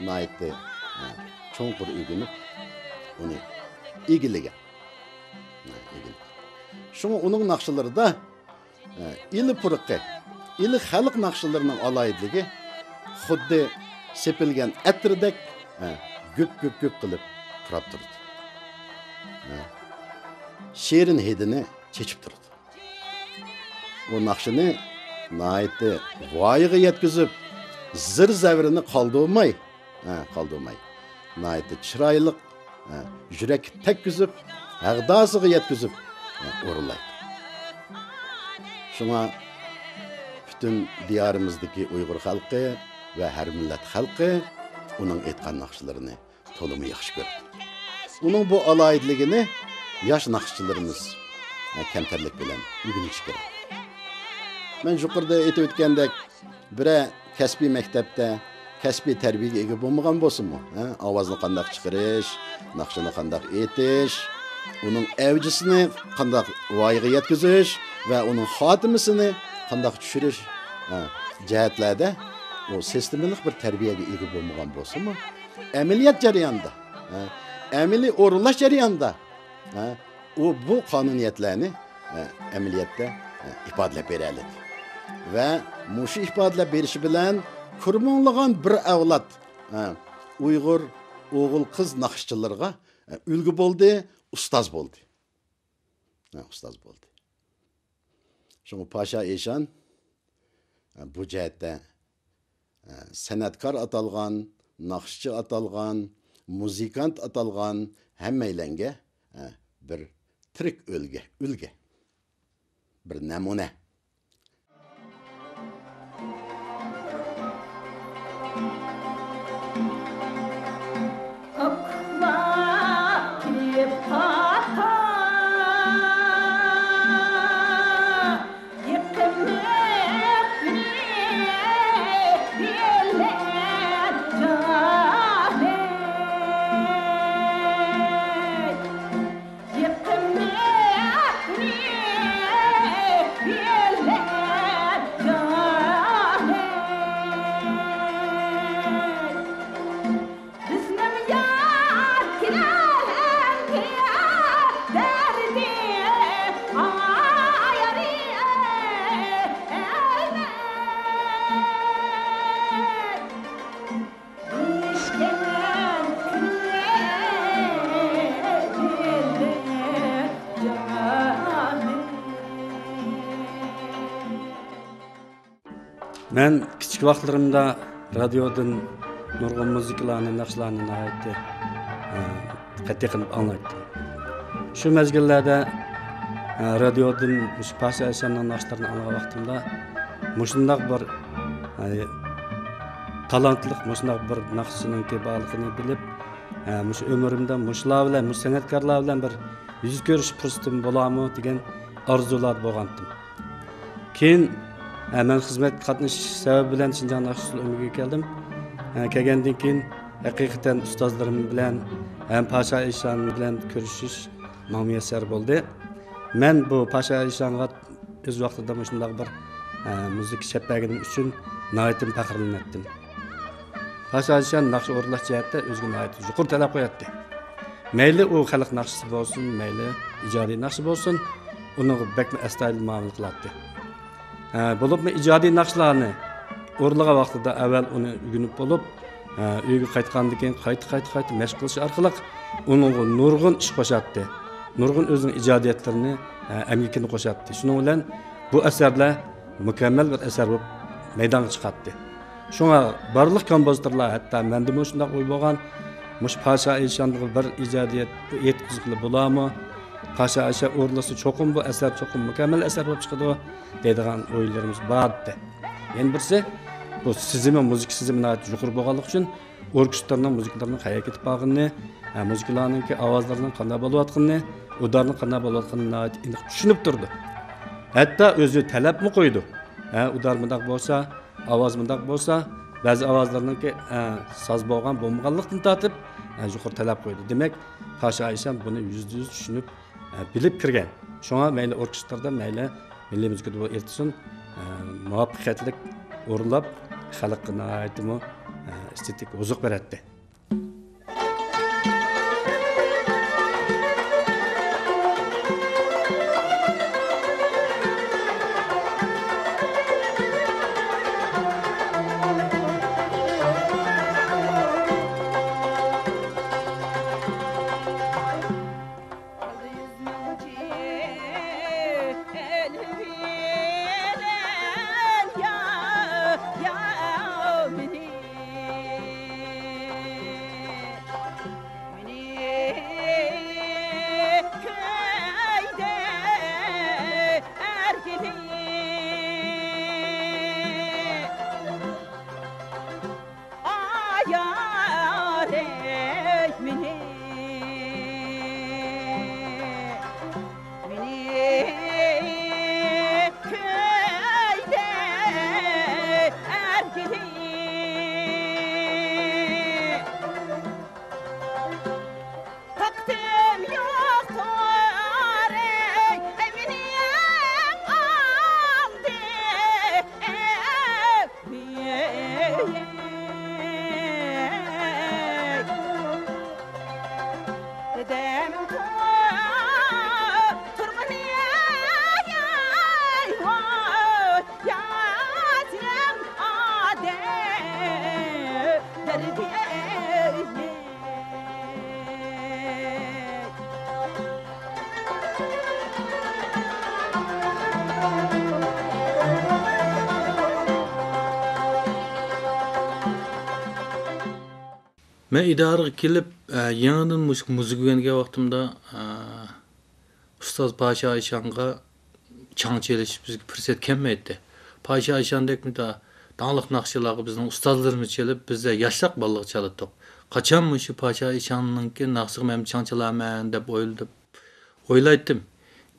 ناھايىتى، ھە، چوڭقۇر ئۆگىنىپ، ئۇنى ئىگىلىگەن. ھە، ئىگىلىگەن. شۇڭا ئۇنىڭ ناخشىلىرىدا، ھە، ئىلى پۇرىقى، ئىلى خەلق ناخشىلىرىنىڭ ئالاھىدىلىكى خۇددى سېپىلگەن ئەتىردەك، ھە، گۈپ، گۈپ، گۈپ قىلىپ پۇراپ تۇرىدۇ. ھە. شېرىن ھىدىنى چېچىپ تۇرىدۇ. ئۇ ناخشىنى ناھايىتى ۋايىغا يەتكۈزۈپ، زىر-زەۋرىنى قالدۇرماي، ھە، قالدۇرماي، ناھايىتى چىرايلىق، ھە، يۈرەككە تەگكۈزۈپ، ھەغداسىغا يەتكۈزۈپ، ھە، ئورۇنلايدۇ. شۇڭا پۈتۈن دىيارىمىزدىكى ئۇيغۇر خەلقى ۋە ھەر مىللەت خەلقى ئۇنىڭ ئېيتقان ناخشىلىرىنى تولىمۇ ياخشى كۆرىدۇ. ئۇنىڭ بۇ ئالاھىدىلىكىنى ياش ناخشىچىلىرىمىز، ھە، كەمتەرلىك بىلەن ئۆگىنىشى كېرەك. مەن يۇقىرىدا ئېيتىپ ئۆتكەندەك، بىرەر كەسپىي مەكتەپتە كەسپىي تەربىيەگە ئىگە بولمىغان بولسىمۇ، ھە، ئاۋازنى قانداق چىقىرىش، ناخشىنى قانداق ئېيتىش، ئۇنىڭ ئەۋجىسىنى قانداق ۋايىغا يەتكۈزۈش ۋە ئۇنىڭ خاتىمىسىنى قانداق چۈشۈرۈش، ھە، جەھەتلەردە ئۇ سىستېمىلىق بىر تەربىيەگە ئىگە بولمىغان بولسىمۇ، ئەمەلىيەت جەريانىدا، ھە، ئەمەلىي ئورۇنلاش جەريانىدا، ھە، ئۇ بۇ قانۇنىيەتلەرنى، ھە، ئەمەلىيەتتە، ھە، ئىپادىلەپ بېرەلىدى. ۋە مۇشۇ ئىپادىلەپ بېرىشى بىلەن كۈرمىڭلىغان بىر ئەۋلاد، ھە، ئۇيغۇر ئوغۇل-قىز ناخشىچىلىرىغا، ھە، ئۈلگە بولدى، ئۇستاز بولدى. ھە، ئۇستاز بولدى. شۇڭا پاشا ئىشان، ھە، بۇ جەھەتتە، ھە، سەنئەتكار ئاتالغان، ناخشىچى ئاتالغان، مۇزىكانت ئاتالغان ھەممەيلەنگە، ھە، بىر تىرىك ئۈلگە، ئۈلگە، بىر نەمۇنە. مەن كىچىك ۋاقىتلىرىمدا رادىيودىن نۇرغۇن مۇزىكىلارنى، ناخشىلارنى ناھايىتى، ئە، دىققەت قىلىپ ئاڭلايتتىم. شۇ مەزگىللەردە، ئە، رادىيودىن مۇشۇ پاشا ئىشاننىڭ ناخشىلىرىنى ئاڭلىغان ۋاقتىمدا مۇشۇنداق بىر، ئە، تالانتلىق، مۇشۇنداق بىر ناخشىچىنىڭكى بارلىقىنى بىلىپ، ئە، مۇشۇ ئۆمرۈمدە مۇشۇلار بىلەن، مۇشۇ سەنئەتكارلار بىلەن بىر يۈز كۆرۈشۈش پۇرسىتىم بولارمۇ دېگەن ئارزۇلاردا بولغانتىم. كېيىن، ئە، مەن خىزمەتكە قاتنىشىش سەۋەبى بىلەن شىنجاڭ ناخشا ئۇسسۇل ئۆمىكىگە كەلدىم. ئە، كەلگەندىن كېيىن ھەقىقەتەن ئۇستازلىرىم بىلەن ھەم پاشا ئىشان بىلەن كۆرۈشۈش ماڭا مۇيەسسەر بولدى. مەن بۇ پاشا ئىشانغا ئۆز ۋاقتىدا مۇشۇنداق بىر، ئە، مۇزىكا چەپ بەرگىنىم ئۈچۈن ناھايىتى پەخىرلىنەتتىم. پاشا ئىشان ناخشا ئورۇنلاش جەھەتتە ئۆزىگە ناھايىتى يۇقىرى تەلەپ قوياتتى. مەيلى ئۇ خەلق ناخشىسى بولسۇن، مەيلى ئىجادىي ناخشا بولسۇن، ئۇنىڭغا بەكمۇ ئەستايىدىل مۇئامىلە قىلاتتى. ھە، بولۇپمۇ ئىجادىي ناخشىلارنى ئورۇنلىغان ۋاقتىدا ئەۋۋەل ئۇنى ئۆگىنىپ بولۇپ، ھە، ئۆيگە قايتقاندىن كېيىن قايتا، قايتا، قايتا مەشىق قىلىش ئارقىلىق ئۇنىڭغا نۇرغۇن ئىش قوشاتتى. نۇرغۇن ئۆزىنىڭ ئىجادىيەتلىرىنى، ھە، ئەمگىكىنى قوشاتتى. شۇنىڭ بىلەن بۇ ئەسەرلەر مۇكەممەل بىر ئەسەر بولۇپ مەيدانغا چىقاتتى. شۇڭا بارلىق كومپوزىتورلار، ھەتتا مەندىمۇ شۇنداق ئوي بولغان، مۇشۇ پاشا ئىشانغا بىر ئىجادىيەت يەتكۈزگىلى بولارمۇ؟ پاشا ئىشان ئورۇنلىسا چوقۇم بۇ ئەسەر چوقۇم مۇكەممەل ئەسەر بولۇپ چىقىدۇ دەيدىغان ئويلىرىمىز بار ئىدى. يەنە بىرسى، بۇ سېزىمى، مۇزىكا سېزىمى ناھايىتى يۇقىرى بولغانلىقى ئۈچۈن ئوركېستىرنىڭ مۇزىكىلىرىنىڭ قەيەرگە كېتىپ قالغىنىنى، ھە، مۇزىكىلارنىڭكى ئاۋازلىرىنىڭ قانداق بولۇۋاتقىنىنى، ئۇدارنىڭ قانداق بولۇۋاتقىنىنى ناھايىتى ئېنىق چۈشىنىپ تۇرىدۇ. ھەتتا ئۆزى تەلەپمۇ قويىدۇ. ھە، ئۇدار مۇنداق بولسا، ئاۋاز مۇنداق بولسا، بەزى ئاۋازلارنىڭكى، ئە، ساز بولغان بولمىغانلىقتىن تارتىپ، ئە، يۇقىرى تەلەپ قويدى. دېمەك، پاشا ئايشان بۇنى يۈزدە يۈز چۈشىنىپ، ئە، بىلىپ كىرگەن. شۇڭا مەيلى ئوركېستىردا، مەيلى مىللىي مۇزىكىدا بۇ ئېيتسۇن، ئە، مۇۋەپپەقىيەتلىك ئورۇنلاپ، خەلققە ناھايىتىمۇ، ئە، ئېستېتىك ئوزۇق بېرەتتى. ئايار ئەي مېنى، مېنى كۆيدۈر ئەركىلىك. تاقىتىم يوقتۇر ئەي، ئەي مېنىڭ ئالدى، ئەي. دەم تۇرغىنى ياجام ئادەم دەردى. مەن ئىدارىگە كېلىپ، ئە، يېڭىدىن مۇشۇ مۇزىكا ئۆگەنگەن ۋاقتىمدا، ئە، ئۇستاز پاشا ئايشانغا چاڭ چېلىش بىزگە پۇرسەت كەلمەيتتى. پاشا ئايشاندەك مۇنداق داڭلىق ناخشىلارغا بىزنىڭ ئۇستازلىرىمىز چېلىپ، بىزلەر ياشراق بالىلار چالاتتۇق. قاچان مۇشۇ پاشا ئايشاننىڭكى ناخشىغا مەن چاڭ چالارمەن دەپ ئويلىدىم. ئويلايتتىم.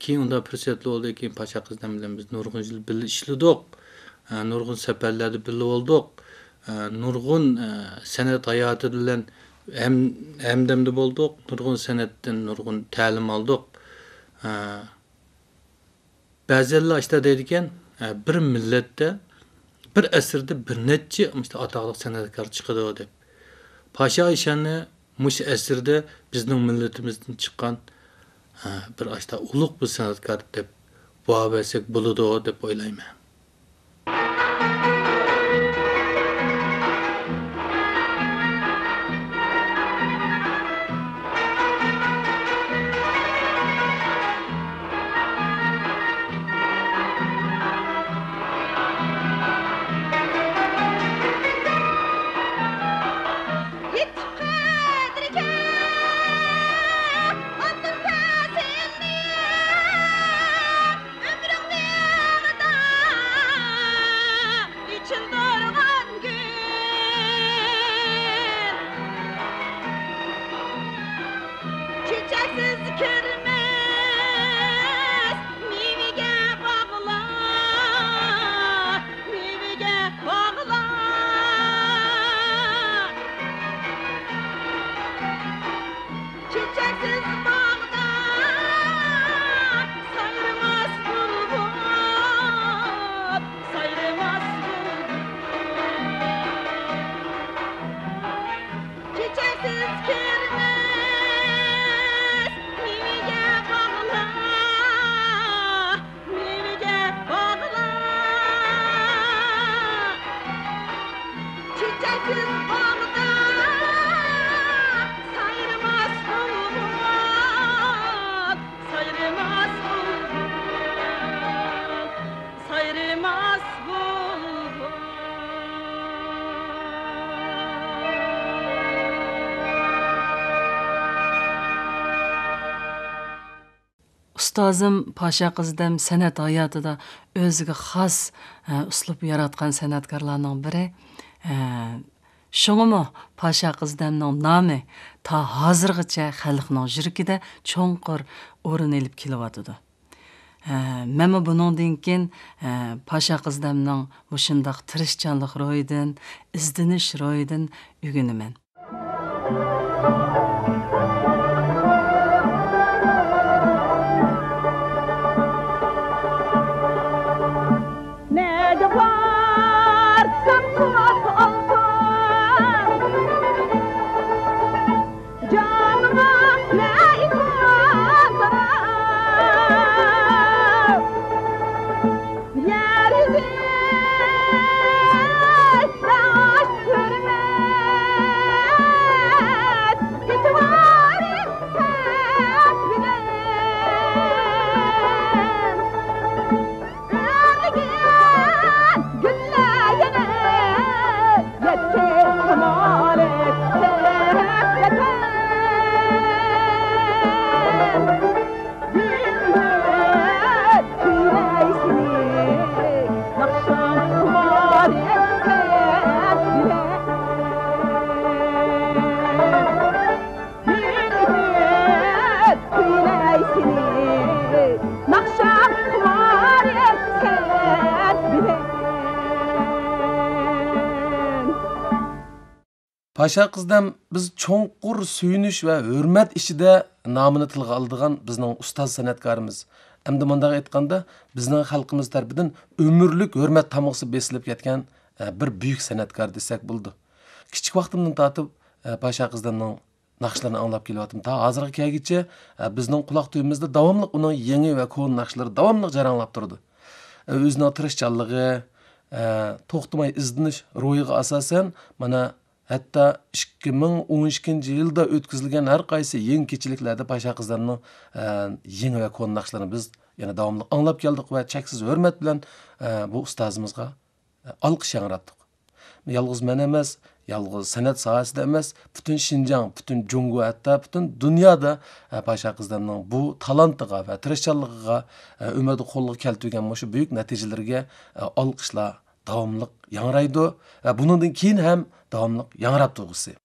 كېيىن ئۇنداق پۇرسەتلەر بولدى، كېيىن پاشا قىزىدەم بىلەن بىز نۇرغۇن يىل بىللە ئىشلىدۇق. ئە، نۇرغۇن سەپەرلەردە بىللە بولدۇق. ئە، نۇرغۇن، ئە، سەنئەت ھاياتى بىلەن ھەم-، ھەمدەمدە بولدۇق. نۇرغۇن سەنئەتتىن نۇرغۇن تەلىم ئالدۇق. ئە، بەزىلەر ئاشتا دەيدىكەن، ئە، بىر مىللەتتە بىر ئەسىردە بىر نەچچە مۇشۇ ئاتاقلىق سەنئەتكار چىقىدۇ دەپ. پاشا ئىشاننى مۇشۇ ئەسىردە بىزنىڭ مىللىتىمىزدىن چىققان، ھە، بىر ئاشتا ئۇلۇغ بىر سەنئەتكار دەپ باھا بەرسەك بولىدۇ دەپ ئويلايمەن. ئۆمرۈڭ بېغىدا ئېچىلدۇرغان گۈل، چېچەكسىز كىرمەس مېۋىگە باغلار، مېۋىگە باغلار. چېچەكسىز باغدا سايرىماس بۇلبۇل، سايرىماس بۇلبۇل. چېچەكسىز كىرمەس مېۋىگە باغلار، مېۋىگە باغلار. چېچەكسىز باغدا سايرىماس بۇلبۇل، سايرىماس بۇلبۇل، سايرىماس بۇلبۇل. ئۇستازىم پاشا قىزىدەم سەنئەت ھاياتىدا ئۆزىگە خاس، ئە، ئۇسلۇب ياراتقان سەنئەتكارلارنىڭ بىرى. ئە، شۇڭىمۇ پاشا قىزىدەمنىڭ نامى تا ھازىرغىچە خەلقنىڭ يۈرىكىدە چوڭقۇر ئورۇن ئېلىپ كېلىۋاتىدۇ. ئە، مەنمۇ بۇنىڭدىن كېيىن، ئە، پاشا قىزدەمنىڭ مۇشۇنداق تىرىشچانلىق روھىدىن، ئىزدىنىش روھىدىن ئۆگىنىمەن. نەگە بارسام قۇت ئالتۇن، جانىما مەيمۇن يەر يۈزى داش كۆرمەس، ئېتىبارىم سەن بىلەن. ئۆرلىگەن گۈللەر يەنە يەتكەن خۇمار ئەتسە ۋەتەن. پاشا قىزدەم بىز چوڭقۇر سۆيۈنۈش ۋە ھۆرمەت ئىچىدە نامىنى تىلغا ئالىدىغان بىزنىڭ ئۇستاز سەنئەتكارىمىز. ئەمدى مۇنداق ئېيتقاندا، بىزنىڭ خەلقىمىز تەرىپىدىن ئۆمۈرلۈك ھۆرمەت تامغىسى بېسىلىپ كەتكەن، ئە، بىر بۈيۈك سەنئەتكار دېسەك بولىدۇ. كىچىك ۋاقتىمدىن تارتىپ، ئە، پاشا قىزدەمنىڭ ناخشىلىرىنى ئاڭلاپ كېلىۋاتىمەن. تا ھازىرغا كەلگۈچە، ئە، بىزنىڭ قۇلاق تۈۋىمىزدە داۋاملىق ئۇنىڭ يېڭى ۋە كونا ناخشىلىرى داۋاملىق جەريانلاپ تۇرىدۇ. ئە، ئۆزىنىڭ تىرىشچانلىقى، ئە، توختىماي ئىزدىنىش روھىغا ئاساسەن، مانا، ھەتتا ئىككى مىڭ ئون ئىككىنچى يىلدا ئۆتكۈزۈلگەن ھەر قايسى يېڭى كېچىلىكلەردە پاشا قىزلارنىڭ، ئە، يېڭى ۋە كونا ناخشىلىرىنى بىز يەنە داۋاملىق ئاڭلاپ كەلدۇق ۋە چەكسىز ھۆرمەت بىلەن، ئە، بۇ ئۇستازىمىزغا، ئە، ئالقىش ياڭراتتۇق. يالغۇز مەن ئەمەس، يالغۇز سەنئەت ساھەسىدە ئەمەس، پۈتۈن شىنجاڭ، پۈتۈن جۇڭگو، ھەتتا پۈتۈن دۇنيادا، ئە، پاشا قىزلارنىڭ بۇ تالانتىغا ۋە تىرىشچانلىقىغا، ئە، ئۆمىدى قولغا كەلتۈرگەن مۇشۇ بۈيۈك نەتىجىلىرىگە، ئە، ئالقىشلار داۋاملىق ياڭرايدۇ ۋە بۇنىڭدىن كېيىن ھەم داۋاملىق ياڭراپ تۇرغۇسى.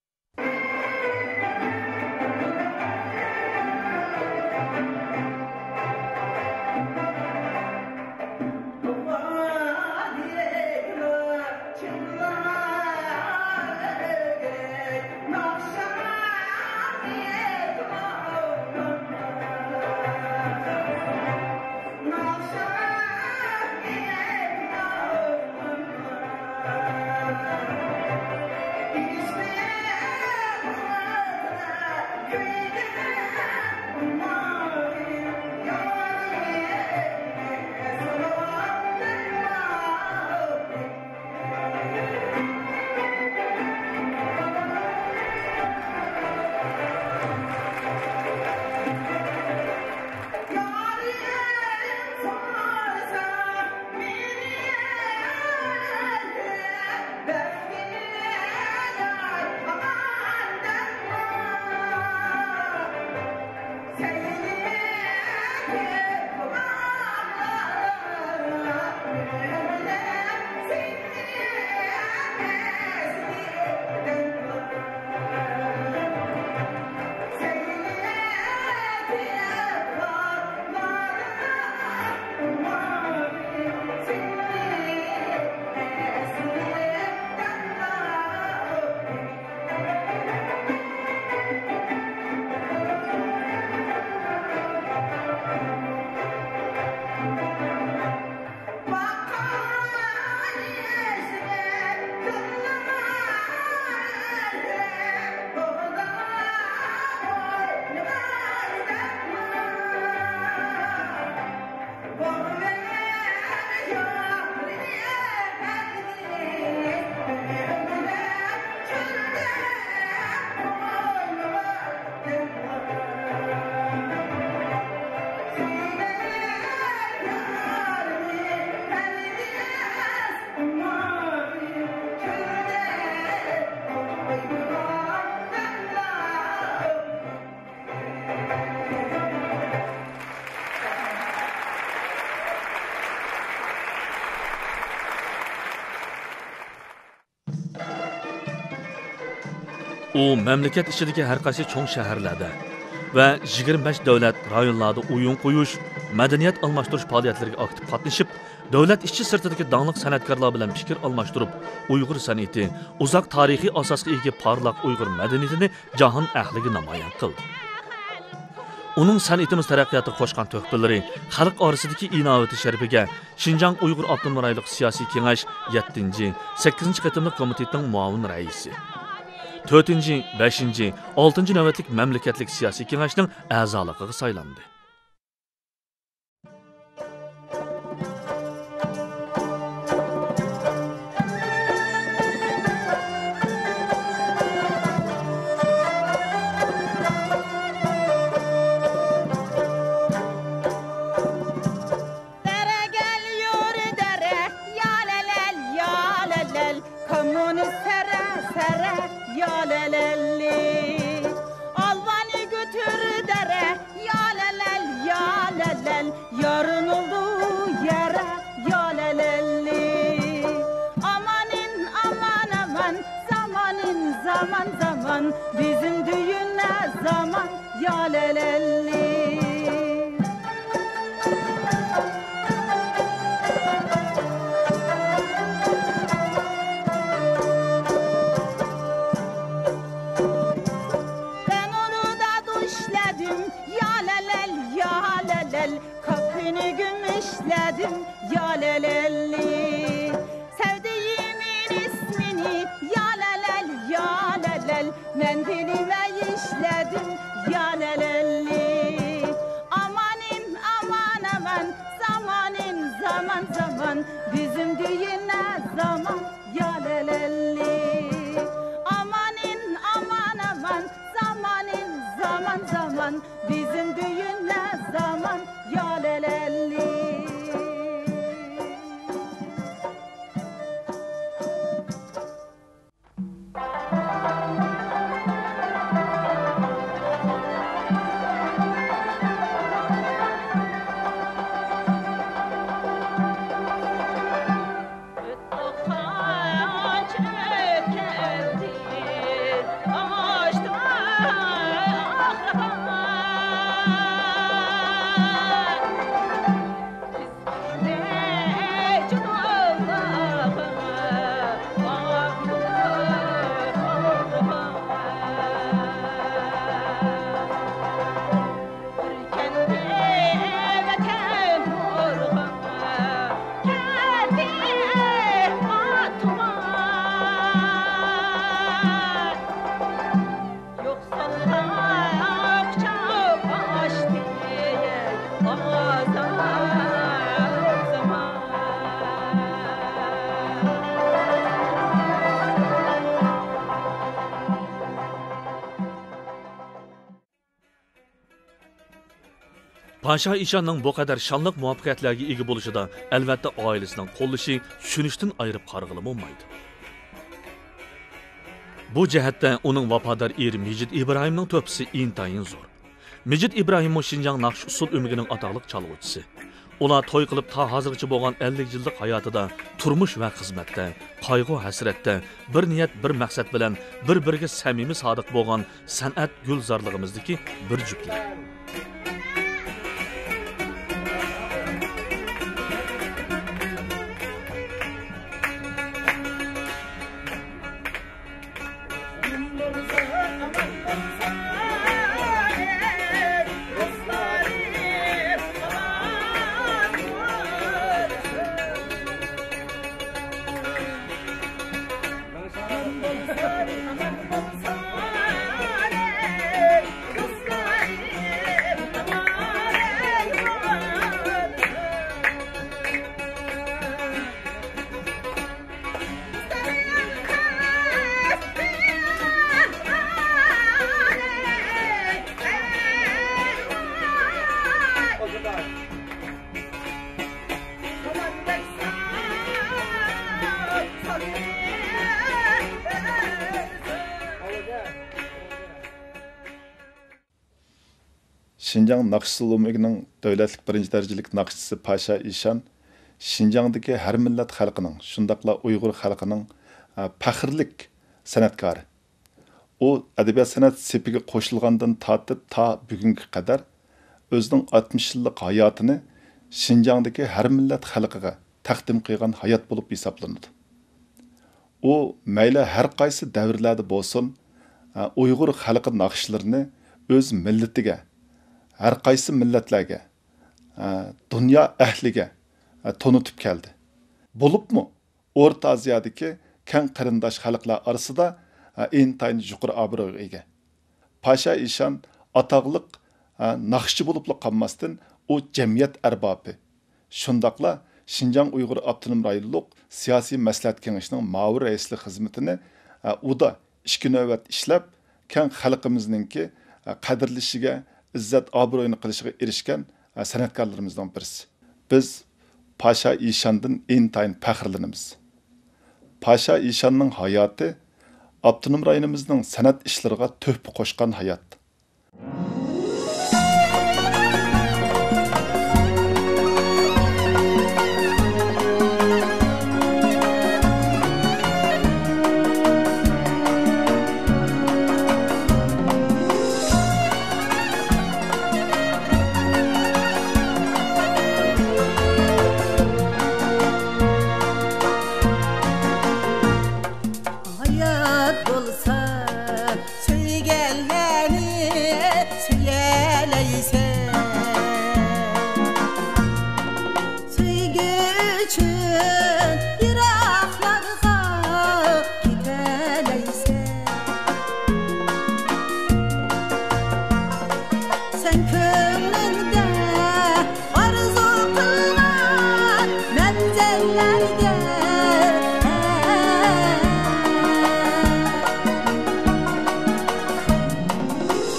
ئۇ مەملىكەت ئىچىدىكى ھەر قايسى چوڭ شەھەرلەردە، ۋە يىگىرمە بەش دۆلەت، رايونلاردا ئويۇن قويۇش، مەدەنىيەت ئالماشتۇرۇش پائالىيەتلىرىگە ئاكتىپ قاتنىشىپ، دۆلەت ئىچى سىرتىدىكى داڭلىق سەنئەتكارلار بىلەن پىكىر ئالماشتۇرۇپ، ئۇيغۇر سەنئىتى، ئۇزاق تارىخىي ئاساسقا ئىگە پارلاق ئۇيغۇر مەدەنىيىتىنى جاھان ئەھلىگە نامايان قىلدى. ئۇنىڭ سەنئىتىمىز تەرەققىياتىغا قوشقان تۆھپىلىرى خەلق ئارىسىدىكى ئىناۋىتى شەرىپىگە شىنجاڭ ئۇيغۇر ئاپتونوم رايونلۇق سىياسىي كېڭەش يەتتىنچى، سەككىزىنچى قېتىملىق كومىتېتىنىڭ مۇئاۋىن رەئىسى، تۆتىنچى، بەشىنچى، ئالتىنچى نۆۋەتلىك مەملىكەتلىك سىياسىي كېڭەشنىڭ ئەزالىقىغا سايلاندى. دەرەگەل يورى دەرە، يالەلەل، يالەلەل. كوممۇنىست سەرە، سەرە، يالەلەللى. ئالۋانى گۆتۈر دەرە، يالەلەل، يالەلەل. يارىنىلدۇ يەرە، يالەلەللى. ئامانىن، ئامان، ئامان، زامانىن، زامان، زامان. بىزىم دۈيۈنە زامان، يالەلەللى. بەنۇردا دۇشلەدىم، يالەلەل، يالەلەل. كاپىنى گۈمۈشلەدىم، يالەلەللى. سەۋدىيىمىن ئىسمىنى، يالەلەل، يالەلەل. مەن دىلىمە يىشلەدىم، يالەلەللى. ئامانىن، ئامان، ئامان، زامانىن، زامان، زامان. بىزىم دۈيۈنە زامان، يالەلەللى. ئامانىن، ئامان، ئامان، زامانىن، زامان، زامان. بىزىم دۈيۈنە زامان، يالەلەللى. پاشا ئىشاننىڭ بۇ قەدەر شانلىق مۇۋەپپەقىيەتلەرگە ئىگە بولۇشىدا، ئەلۋەتتە، ئائىلىسىنىڭ قوللىشى، چۈشىنىشتىن ئايرىپ قارىغىلى بولمايدۇ. بۇ جەھەتتە ئۇنىڭ ۋاپادار ئېرى مىجىت ئىبراھىمنىڭ تۆھپىسى ئىنتايىن زور. مىجىت ئىبراھىممۇ شىنجاڭ ناخشا ئۇسسۇل ئۆمىكىنىڭ ئاتاقلىق چالغۇچىسى. ئۇلار توي قىلىپ تا ھازىرغىچە بولغان ئەللىك يىللىق ھاياتىدا تۇرمۇش ۋە خىزمەتتە، قايغۇ-ھەسرەتتە، بىر نىيەت، بىر مەقسەت بىلەن بىر-بىرىگە سەمىمىي سادىق بولغان سەنئەت گۈلزارلىقىمىزدىكى بىر جۈپلەر. شىنجاڭ ناخشا ئۇسسۇل ئۆمىكىنىڭ دۆلەتلىك بىرىنچى دەرىجىلىك ناخشىچىسى پاشا ئىشان شىنجاڭدىكى ھەر مىللەت خەلقىنىڭ، شۇنداقلا ئۇيغۇر خەلقىنىڭ، ئە، پەخىرلىك سەنئەتكارى. ئۇ ئەدەبىيات-سەنئەت سېپىگە قوشۇلغاندىن تارتىپ تا بۈگۈنگە قەدەر ئۆزىنىڭ ئاتمىش يىللىق ھاياتىنى شىنجاڭدىكى ھەر مىللەت خەلقىگە تەقدىم قىلغان ھايات بولۇپ ھېسابلىنىدۇ. ئۇ مەيلى ھەر قايسى دەۋرلەردە بولسۇن، ئۇيغۇر خەلقى ناخشىلىرىنى ئۆز مىللىتىگە، ھەر قايسى مىللەتلەرگە، دۇنيا ئەھلىگە تونۇتۇپ كەلدى. بولۇپمۇ ئورتا ئازىيادىكى كەڭ قېرىنداش خەلقلەر ئارىسىدا ئىنتايىن يۇقىرى ئابرۇيغا ئىگە. پاشا ئىشان ئاتاقلىق ناخشىچى بولۇپلا قالماستىن، ئۇ جەمئىيەت ئەربابى، شۇنداقلا شىنجاڭ ئۇيغۇر ئاپتونوم رايونلۇق سىياسىي مەسلىھەت كېڭىشىنىڭ مۇئاۋىن رەئىسلىك خىزمىتىنى ئۇدا ئىككى نۆۋەت ئىشلەپ، كەڭ خەلقىمىزنىڭكى قەدىرلىشىگە، ئىززەت ئابرۇيىنى قىلىشىغا ئېرىشكەن سەنئەتكارلىرىمىزنىڭ بىرسى. بىز پاشا ئىشاندىن ئىنتايىن پەخىرلىنىمىز. پاشا ئىشاننىڭ ھاياتى ئاپتونوم رايونىمىزنىڭ سەنئەت ئىشلىرىغا تۆھپە قوشقان ھايات. ھايات بولسا، سۆيگەنلەرنى سۆيەلەيسەن. سۆيگۈ ئۈچۈن يىراقلارغا كېتەلەيسەن. سەن كۆڭلۈڭدە ئارزۇ قىلغان مەنزىللەرگە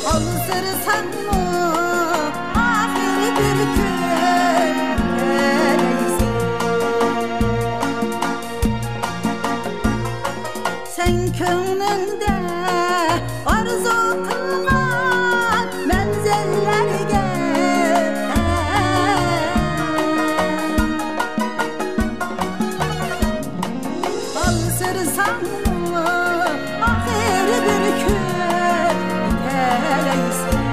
ھالسىرىساڭمۇ، ئاخىر بىر كۈن كېلەيسەن. سەن كۆڭلۈڭدە ئارزۇ قىلغان مەنزىللەرگە ھالسىرىساڭمۇ، ئاخىر بىر كۈن كېلەيسەن.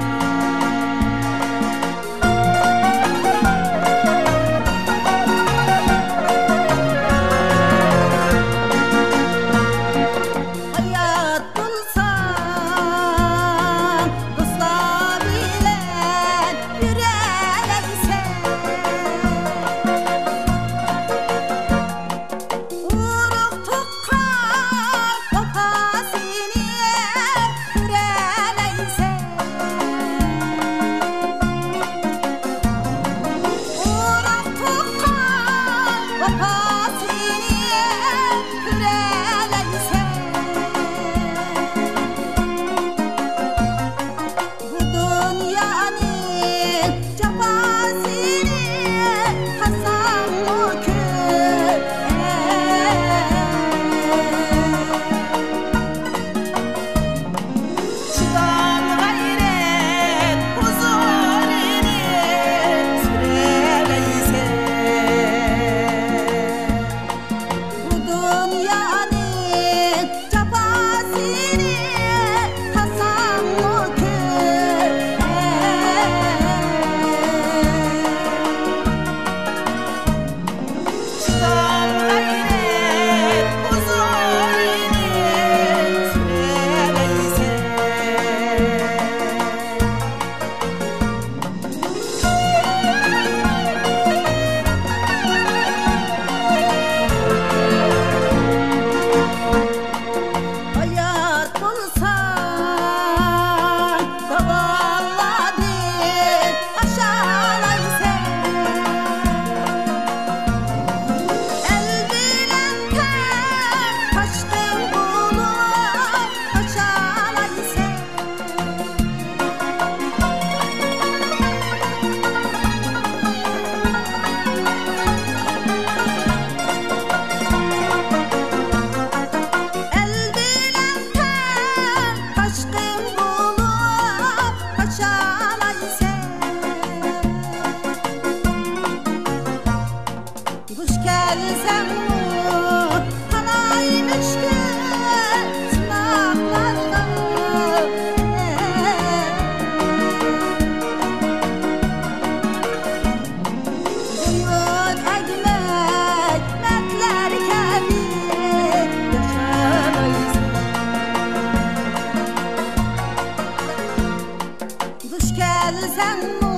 كەلسەڭمۇ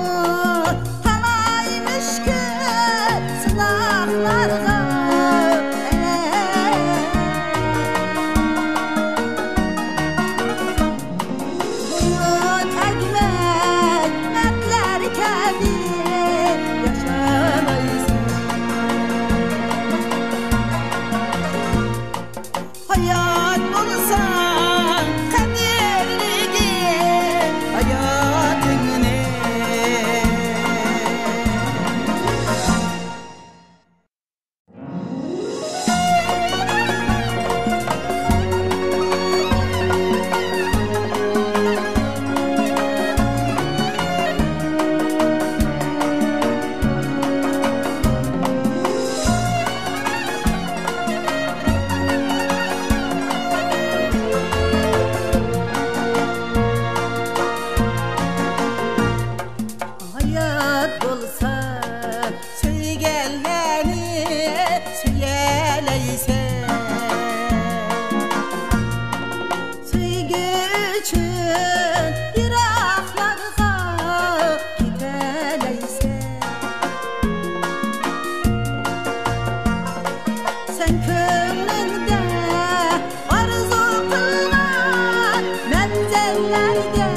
تالاي مۈشكۈل سىناقلارغا. بۇ تەگمەي مەردلەر كەبى ياشالايسەن. ھايات بولساڭ قەدىرلىگىن ھاياتىڭنى. ھايات بولسا سۆيگەنلەرنى سۆيەلەيسەن. سۆيگۈ ئۈچۈن يىراقلارغا كېتەلەيسەن. سەن كۆڭلۈڭدە ئارزۇ قىلغان مەنزىللەرگە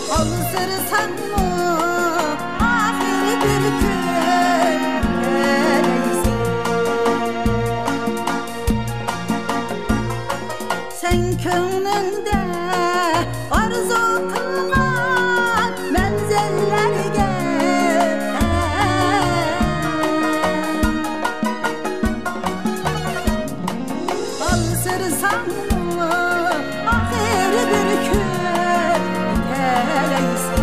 ھالسىرىساڭمۇ، ئاخىر بىر كۈن كۆرەيسەن. سەن كۆڭلۈڭدە ئارزۇ قىلغان مەنزىللەرگە ھالسىرىساڭمۇ، ئاخىر بىر كۈن يېتەلەيسەن.